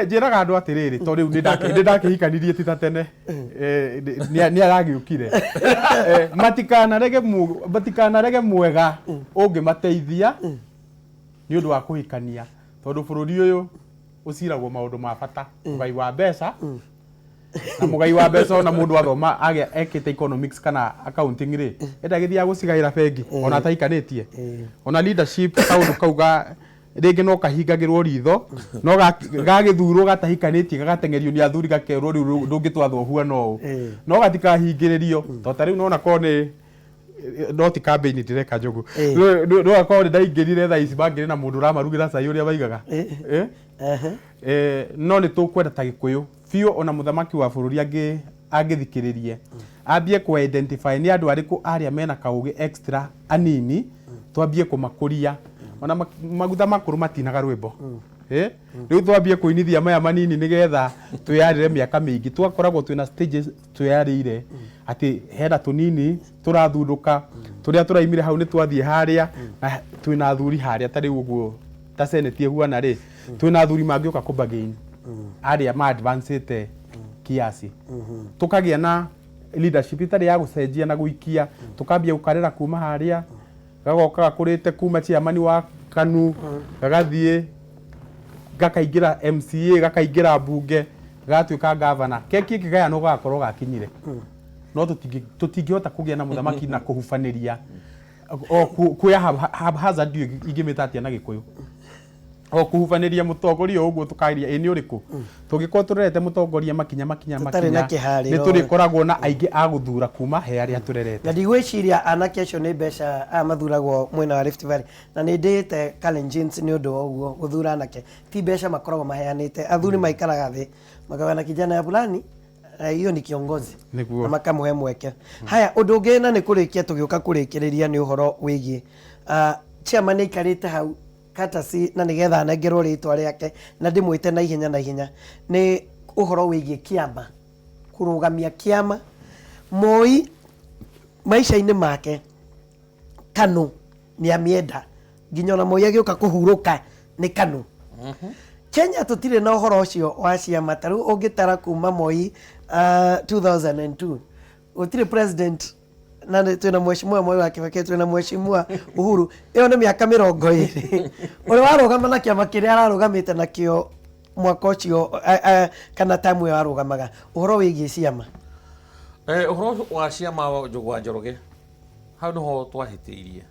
[SPEAKER 3] njĩraga andũ atĩrĩrĩ, to rĩu nĩ ndakĩhikanirie ti ta tene. Eh, nĩ aragĩũkire. Eh, matikanarege mwega ũngĩmateithia nĩ ũndũ wa kũhikania, tondũ bũrũri ũyũ ũciragwo maũndũ ma bata, mũgai wa mbeca na mũgai wa mbeca. Ona mũndũ athoma agĩa ekĩte economics kana accounting rĩ, enda gĩthiaga gũcigaĩra bengi ona atahikanĩtie. Ona leadership kaũndũ kau ga rĩngĩ no kahingagĩrwo ritho, no gagĩthurwo gatahikanĩtie gagateng'erio nĩ athuri, gakerwo rĩu ndũngĩtwatha ũhuana ũũ, no gatikahingĩrĩrio. To ta rĩu nona korwo nĩ no ti campaign ndĩreka njogu, no akorwo nĩ ndaingĩrire thaa ici mangĩrĩ na mũndũ ũramarugĩra cai ũrĩa maigaga. Eh? Eh, no nĩ tũkwenda ta gĩkũyũ biũ ona mũthamaki wa bũrũri angĩthikĩrĩrie ambie kũ identify nĩ andũ arĩkũ arĩa mena kaũgĩ extra anini, twambie kũmakũria. Ona maguta makũrũ matinaga rwĩmbo. Eh? Rĩu twambie kũinithia maya manini nĩgetha twĩyarĩre mĩaka mĩingĩ. Twakoragwo twĩna stages twĩyarĩire atĩ hena tũnini tũrathundũka, tũrĩa tũraimire hau nĩ twathiĩ harĩa na twĩna athuri harĩa. Ta rĩu ũguo ta senate ĩhuana rĩ, twĩna athuri mangĩũka kũ bargain arĩa ma advancĩte kiasi, tũkagĩa na leadership ĩtarĩ ya gũcenjia na gũikia. Tũkambia gũkarĩra kuma harĩa gagoka gakũrĩte kuma chairman wa KANU, gagathiĩ gakaingĩra MCA, gakaingĩra mbunge, gagatuĩka gavana, keki ĩkĩgayanwo gagakorwo gakinyire. No tũtingĩhota kũgĩa na mũthamaki na kũhubanĩria o kuoya haphazard, ndiũĩ ingĩmĩta atĩa na Gĩkũyũ, o kũhubanĩria mũtongoria o ũguo tũkaria ĩ nĩ ũrĩkũ. Tũngĩkorwo tũrerete mũtongoria makinya makinya
[SPEAKER 1] Tũtarĩ na
[SPEAKER 3] makinya,
[SPEAKER 1] kĩharĩro.
[SPEAKER 3] Nĩ tũrĩkoragwo na aingĩ a gũthura kuma he arĩa tũrerete.
[SPEAKER 1] Na ndigwĩciria anake acio nĩ mbeca aya mathuragwo mwena wa Rift Valley, na nĩ ndĩĩte Kalenjins nĩ ũndũ wa ũguo gũthura anake ti mbeca makoragwo maheanĩte. Athuri maikaraga thĩ makauga na kijana ya fulani, eh, hiyo ni kiongozi. Na makamũhe mweke. Haya, ũndũ ũngĩ na nĩ kũrĩkia tũgĩũka kũrĩkĩrĩria nĩ ũhoro wĩgiĩ chairman aikarĩte hau courtesy na nĩgetha anengerwo rĩtwa rĩake na ndĩmwĩte na ihenya na ihenya, nĩ ũhoro wĩgiĩ kĩama, kũrũgamia kĩama. Moi maica-inĩ make KANU nĩ amĩenda, nginya ona Moi agĩũka kũhurũka nĩ KANU. Kenya tũtirĩ na ũhoro ũcio wa ciama. Ta rĩu ũngĩtara kuma Moi 2002 gũtirĩ president, na twĩna mheshimiwa Moi wa Kibaki, twĩna mheshimiwa Uhuru, ĩyo nĩ mĩaka 20 ũrĩa warũgama na kĩama kĩrĩa ararũgamĩte nakĩo mwaka ũcio kana tamu ĩyo arũgamaga. Ũhoro wĩgiĩ ciama.
[SPEAKER 2] Eh, ũhoro wa ciama, Njogu wa Njoroge, hau nĩho twahĩtĩirie,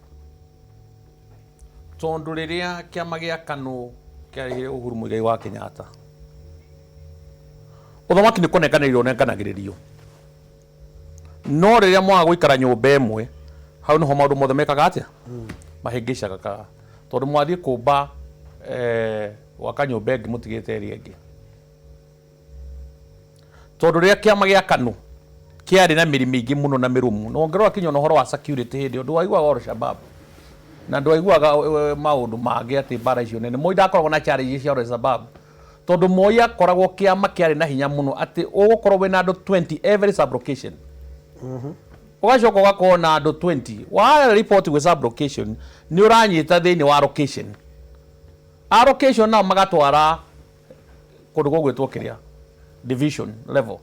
[SPEAKER 2] tondũ rĩrĩa kĩama gĩa KANU kĩarehire Uhuru Muigai wa Kenyatta, ũthamaki nĩ kũnenganĩrĩrio ũnenganagĩrĩrio, no rĩrĩa mwaga gũikara nyũmba ĩmwe, hau nĩho maũndũ mothe mekaga atĩa, mahĩngĩcaga ka tondũ mwathiĩ kũmba gwaka nyũmba ĩngĩ mũtigĩte ĩrĩa ĩngĩ. Tondũ rĩrĩa kĩama gĩa KANU kĩarĩ na mĩri mĩingĩ mũno na mĩrũmu, na ũngĩrora kinya ona ũhoro wa security hĩndĩ ĩyo ndwaiguaga Al-Shabaab na ndwaiguaga maũndũ mangĩ atĩ mbara icio nene. Moi ndakoragwo na challenge cia Al-Shabaab tondũ Moi akoragwo kĩama kĩarĩ na hinya mũno atĩ ũgũkorwo wĩna andũ 20 every sub location, ũgacoka ũgakorwo na andũ 20 wa report gwĩ sub location, nĩ ũranyita thĩinĩ wa location, a location nao magatwara kũndũ gũgwĩtwo kĩrĩa division level,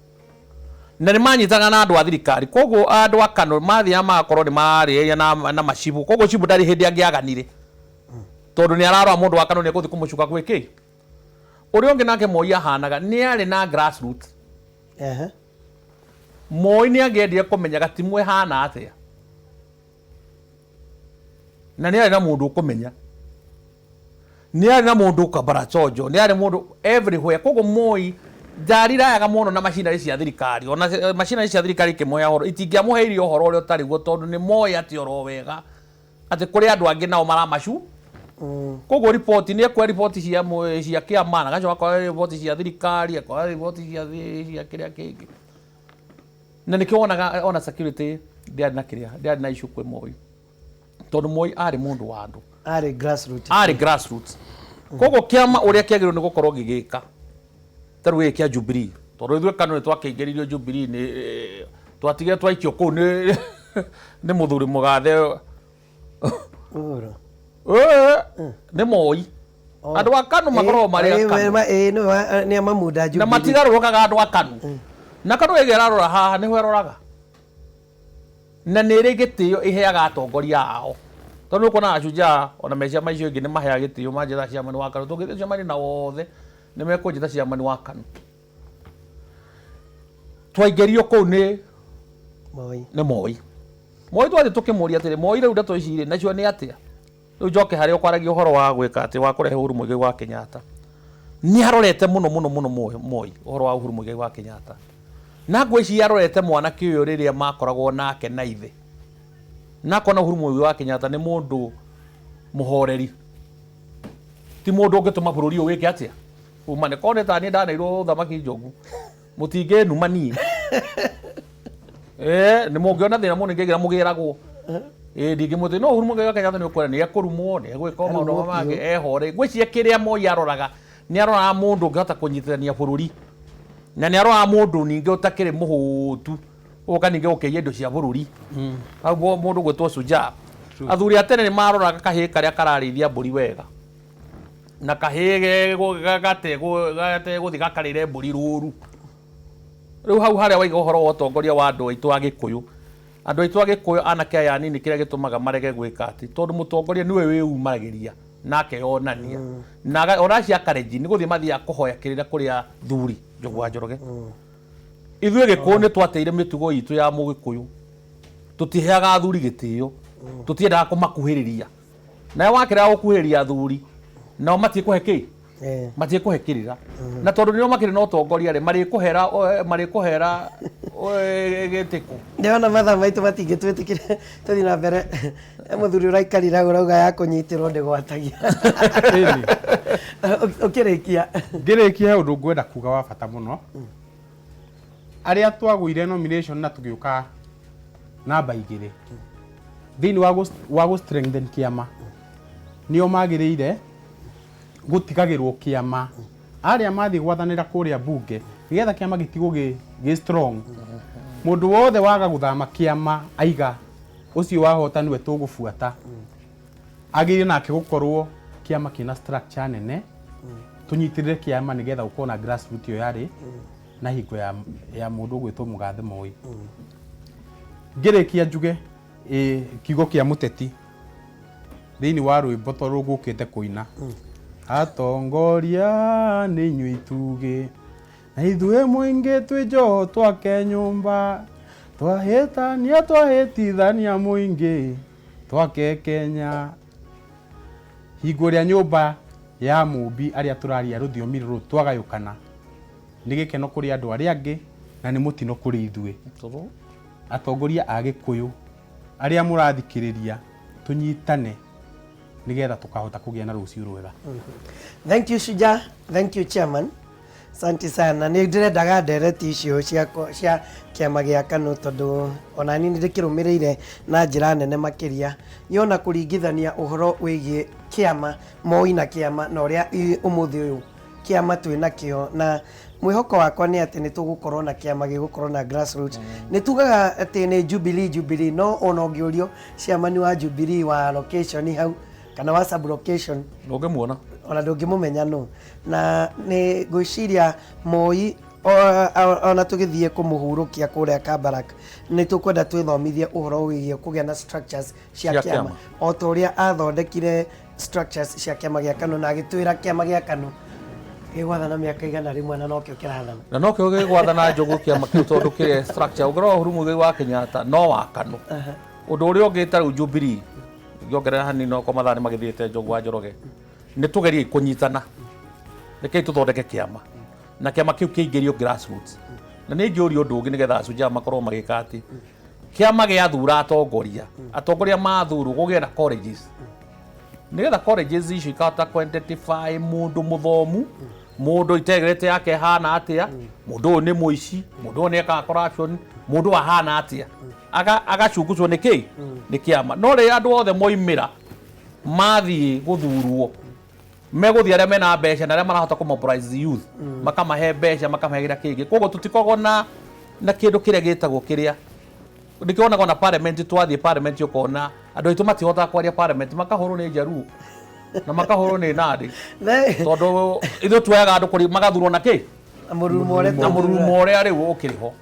[SPEAKER 2] na nĩ manyitaga na andũ a thirikari. Koguo andũ a KANU mathiaga magakorwo nĩ mararĩrĩria na macibũ, koguo cibũ ndarĩ hĩndĩ angĩaganire tondũ nĩ ararora mũndũ wa KANU nĩ egũthiĩ kũmũcuka gwĩ kĩ ũrĩa ũngĩ. Nake Moi ahanaga nĩ arĩ na grassroots. Moi nĩ angĩendire kũmenya gatimu ĩhana atĩa, na nĩ arĩ na mũndũ ũkũmenya, nĩ arĩ na mũndũ ũkambara chonjo, nĩ arĩ mũndũ everywhere. Koguo Moi ndarirayaga mũno na macinarĩ cia thirikari. Ona macinarĩ cia thirikari ikĩmũhe ũhoro, itingĩamũheire ũhoro ũrĩa ũtarĩ guo, tondũ nĩ moĩ atĩ oro wega atĩ kũrĩ andũ angĩ nao maramacu. Koguo riboti nĩ ekuoya riboti cia kĩama, na agacoka akoya riboti cia thirikari, akoya riboti cia kĩrĩa kĩngĩ. Na nĩkĩo wonaga ona security ndĩarĩ na kĩrĩa, ndĩarĩ na issue kwĩ Moi, tondũ Moi arĩ mũndũ wa andũ.
[SPEAKER 1] Arĩ grassroots.
[SPEAKER 2] Arĩ grassroots. Koguo kĩama ũrĩa kĩagĩrĩirwo nĩ gũkorwo gĩgĩka ta rĩu gĩkĩ kĩa Jubilee, tondũ ithuĩ KANU nĩ twakĩingĩririo Jubilee nĩ twatigire twaikio kũu nĩ mũthuri mũgathe
[SPEAKER 1] Uhuru.
[SPEAKER 2] Nĩ Moi. Andũ a KANU makoragwo marĩ a KANU.
[SPEAKER 1] Nĩ amamunda
[SPEAKER 2] na
[SPEAKER 1] Jubilee.
[SPEAKER 2] Matigarũrũkaga andũ a KANU. Na KANU ĩngĩ ĩrarora haha nĩho ĩroraga, na nĩ ĩrĩ gĩtĩo ĩheaga atongoria ao, tondũ nĩ ũkuona Ashujaa ona me ciama icio ingĩ nĩ maheaga gĩtĩo, manjĩta chairman wa KANU, tũngĩthiĩ tũcemanie na othe nĩ mekũnjĩta chairman wa KANU. Twaingĩrio kũu nĩ
[SPEAKER 1] Moi.
[SPEAKER 2] Nĩ Moi. Moi twathiĩ tũkĩmũria atĩrĩ, "Moi, rĩu ndeto ici rĩ nacio nĩ atĩa?" Rĩu njoke harĩa ũkwaragia ũhoro wa gwĩka atĩ wa kũrehe Uhuru Muigai wa Kenyatta, nĩ arorete mũno mũno mũno Moi ũhoro wa Uhuru Muigai wa Kenyatta, na ngwĩciria arorete mwanake ũyũ rĩrĩa makoragwo nake na ithe, na akona Uhuru Muigai wa Kenyatta nĩ mũndũ mũhoreri, ti mũndũ ũngĩtũma bũrũri ũyũ wĩke atĩa umane. Korwo nĩ ta niĩ ndaneirwo ũthamaki, Njogu, mũtingĩnuma niĩ. Nĩ mũngĩona thĩna mũno ingĩgira mũgĩragwo ndingĩmũtĩ no Uhuru Muigai wa Kenyatta nĩ ũkuona nĩ ekũrumwo, nĩ egwĩka maũndũ mangĩ ehore. Ngwĩciria kĩrĩa Moi aroraga, nĩ aroraga mũndũ ũngĩhota kũnyitithania bũrũri, na nĩ aroraga mũndũ ningĩ ũtakĩrĩ mũhũtu ũka ningĩ gũkĩiya indo cia bũrũri. Hau mũndũ gwĩtwo Shujaa. Athuri a tene nĩ maroraga kahĩĩ karĩa kararĩithia mbũri wega na kahĩĩ gategũthiĩ gakarĩre mbũri rũru. Rĩu hau harĩa waiga ũhoro wa ũtongoria wa andũ aitũ a Gĩkũyũ, andũ aitũ a Gĩkũyũ, anake aya anini, kĩrĩa gĩtũmaga marege gwĩka atĩ tondũ mũtongoria nĩwe wĩyumagĩria na akeyonania na ona acio a Kalenjin nĩ gũthiĩ mathiaga kũhoya kĩrĩra kũrĩ athuri. Njogu wa Njoroge, ithuĩ Gĩkũyũ nĩ twateire mĩtugo itũ ya Mũgĩkũyũ. Tũtiheaga athuri gĩtĩo, tũtiendaga kũmakuhĩrĩria. Nawe wakĩrega gũkuhĩrĩria athuri, nao matiĩkũhe kĩ? Matiĩkũhe kĩrĩra. Na tondũ nĩo makĩrĩ na ũtongoria rĩ, marĩkũhera gĩtĩkũ.
[SPEAKER 1] Ndĩrona mathaa maitũ matingĩtwĩtĩkĩria tũthiĩ na mbere. He mũthuri ũraikarire hau ũrauga ya kũnyitĩrwo ndĩgwatagia.
[SPEAKER 3] Ĩni.
[SPEAKER 1] Ũkĩrĩkia.
[SPEAKER 3] Ngĩrĩkia, he ũndũ ngwenda kuga wa bata mũno. Arĩa twagũire nomination na tũgĩũka namba 2 thĩinĩ wa gũ strengthen kĩama, nĩo magĩrĩire gũtigagĩrwo kĩama arĩa mathiĩ gwathanĩra kũrĩa bunge, nĩgetha kĩama gĩtigwo gĩ strong. Mũndũ wothe waga gũthama kĩama aiga ũcio wahota nĩwe tũgũbuata, agĩrĩire nake gũkorwo kĩama kĩna structure nene, tũnyitĩrĩre kĩama nĩgetha gũkorwo na grassroot ĩyo yarĩ na hingo ya mũndũ ũgwĩtwo mũgathe Moi. Ngĩrĩkia njuge kiugo kĩa mũteti thĩinĩ wa rwĩmbo tondũ ngũkĩte kũina, "Atongoria nĩ inyuĩ itugĩ na ithuĩ mũingĩ twĩ njoho twake nyũmba, twahĩtania twahĩtithania mũingĩ twake Kenya." Hingo ĩrĩa nyũmba ya mũmbi arĩa tũraria rũthiomi rũrũ twagayũkana, nĩ gĩkeno kũrĩ andũ arĩa angĩ na nĩ mũtino kũrĩ ithuĩ. Atongoria a Gĩkũyũ arĩa mũrathikĩrĩria, tũnyitane nĩgetha tũkahota kũgĩa na rũciũ rwega.
[SPEAKER 1] Thank you, Shujaa. Thank you, chairman. Asante sana. Nĩ ndĩrendaga ndereti icio cia kĩama gĩa KANU, tondũ ona niĩ nĩ ndĩkĩrũmĩrĩire na njĩra nene makĩria. Niĩ ona kũringithania ũhoro wĩgiĩ kĩama Moi na kĩama na ũrĩa ũmũthĩ ũyũ kĩama twĩ nakĩo, na mwĩhoko wakwa nĩ atĩ nĩ tũgũkorwo na kĩama gĩgũkorwo na grassroots. Nĩ tugaga atĩ nĩ Jubilee, Jubilee, no ona ũngĩũrio chairman wa Jubilee wa location hau kana wa sub location,
[SPEAKER 2] ndũngĩmuona.
[SPEAKER 1] Ona ndũngĩmũmenya nũ. Na nĩ ngwĩciria Moi ona tũgĩthiĩ kũmũhurũkia kũrĩa Kabarak, nĩ tũkwenda twĩthomithie ũhoro wĩgiĩ kũgĩa na structures cia
[SPEAKER 2] cia
[SPEAKER 1] kĩama
[SPEAKER 2] kĩama.
[SPEAKER 1] O ta ũrĩa athondekire structures cia kĩama gĩa KANU na agĩtwĩra kĩama gĩa KANU gĩgwathana mĩaka 100 na nokĩo kĩrathana.
[SPEAKER 2] Na nokĩo gĩgwathana, Njogu, kĩama kĩu, tondũ kĩrĩa structure ũngĩrora Uhuru Muigai wa Kenyatta no wa KANU. Ũndũ ũrĩa ũngĩ ta rĩu Jubilee, ngĩongerera hanini okorwo mathaa nĩ magĩthiĩte, Njogu wa Njoroge, nĩ tũgerie kũnyitana, rekei tũthondeke kĩama na kĩama kĩu kĩingĩrio grassroots. Na nĩ ingĩũria ũndũ ũngĩ nĩgetha Ashujaa makorwo magĩka atĩ kĩama gĩathura atongoria, atongoria mathurwo kũgĩe na colleges, nĩgetha colleges icio ikahota kũ identify mũndũ mũthomu. Mũndũ integrity yake ĩhana atĩa? Mũndũ ũyũ nĩ mũici, mũndũ ũyũ nĩ ekaga corruption, mũndũ ũyũ ahana atĩa? Agacungucwo nĩ kĩ? Nĩ kĩama. No rĩrĩa andũ othe moimĩra mathiĩ gũthurwo, megũthiĩ arĩa mena mbeca na arĩa marahota kũ mobilize youth, makamahe mbeca, makamahe kĩrĩa kĩngĩ. Koguo tũtikoragwo na kĩndũ kĩrĩa gĩtagwo kĩrĩa nĩkĩo wonaga ona parliament, twathiĩ parliament ũkona andũ aitũ matihotaga kwaria parliament, makahũrwo nĩ Njaruo na makahũrwo nĩ Nandi, tondũ ithuĩ tuoyaga andũ kũrĩ magathurwo na kĩ?
[SPEAKER 1] Na mũrurumo ũrĩa
[SPEAKER 2] na mũrurumo ũrĩa rĩu ũkĩrĩ ho.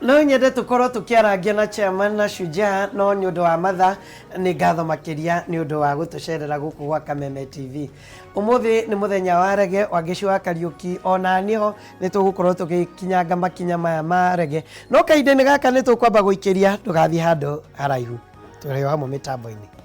[SPEAKER 1] No nyende tũkorwo tũkĩarangia na chairman na Shujaa, no nĩ ũndũ wa mathaa, nĩ ngatho makĩria nĩ ũndũ wa gũtũcerera gũkũ gwa Kameme TV. Ũmũthĩ nĩ mũthenya wa rege, Wangeci wa Kariũki, ona niĩ ho nĩ tũgũkorwo tũgĩkinyanga makinya maya ma rege, no kahinda-inĩ gaka nĩ tũkwamba gũikĩria. Ndũgathiĩ handũ haraihu, tũrĩ o hamwe mĩtambo-inĩ.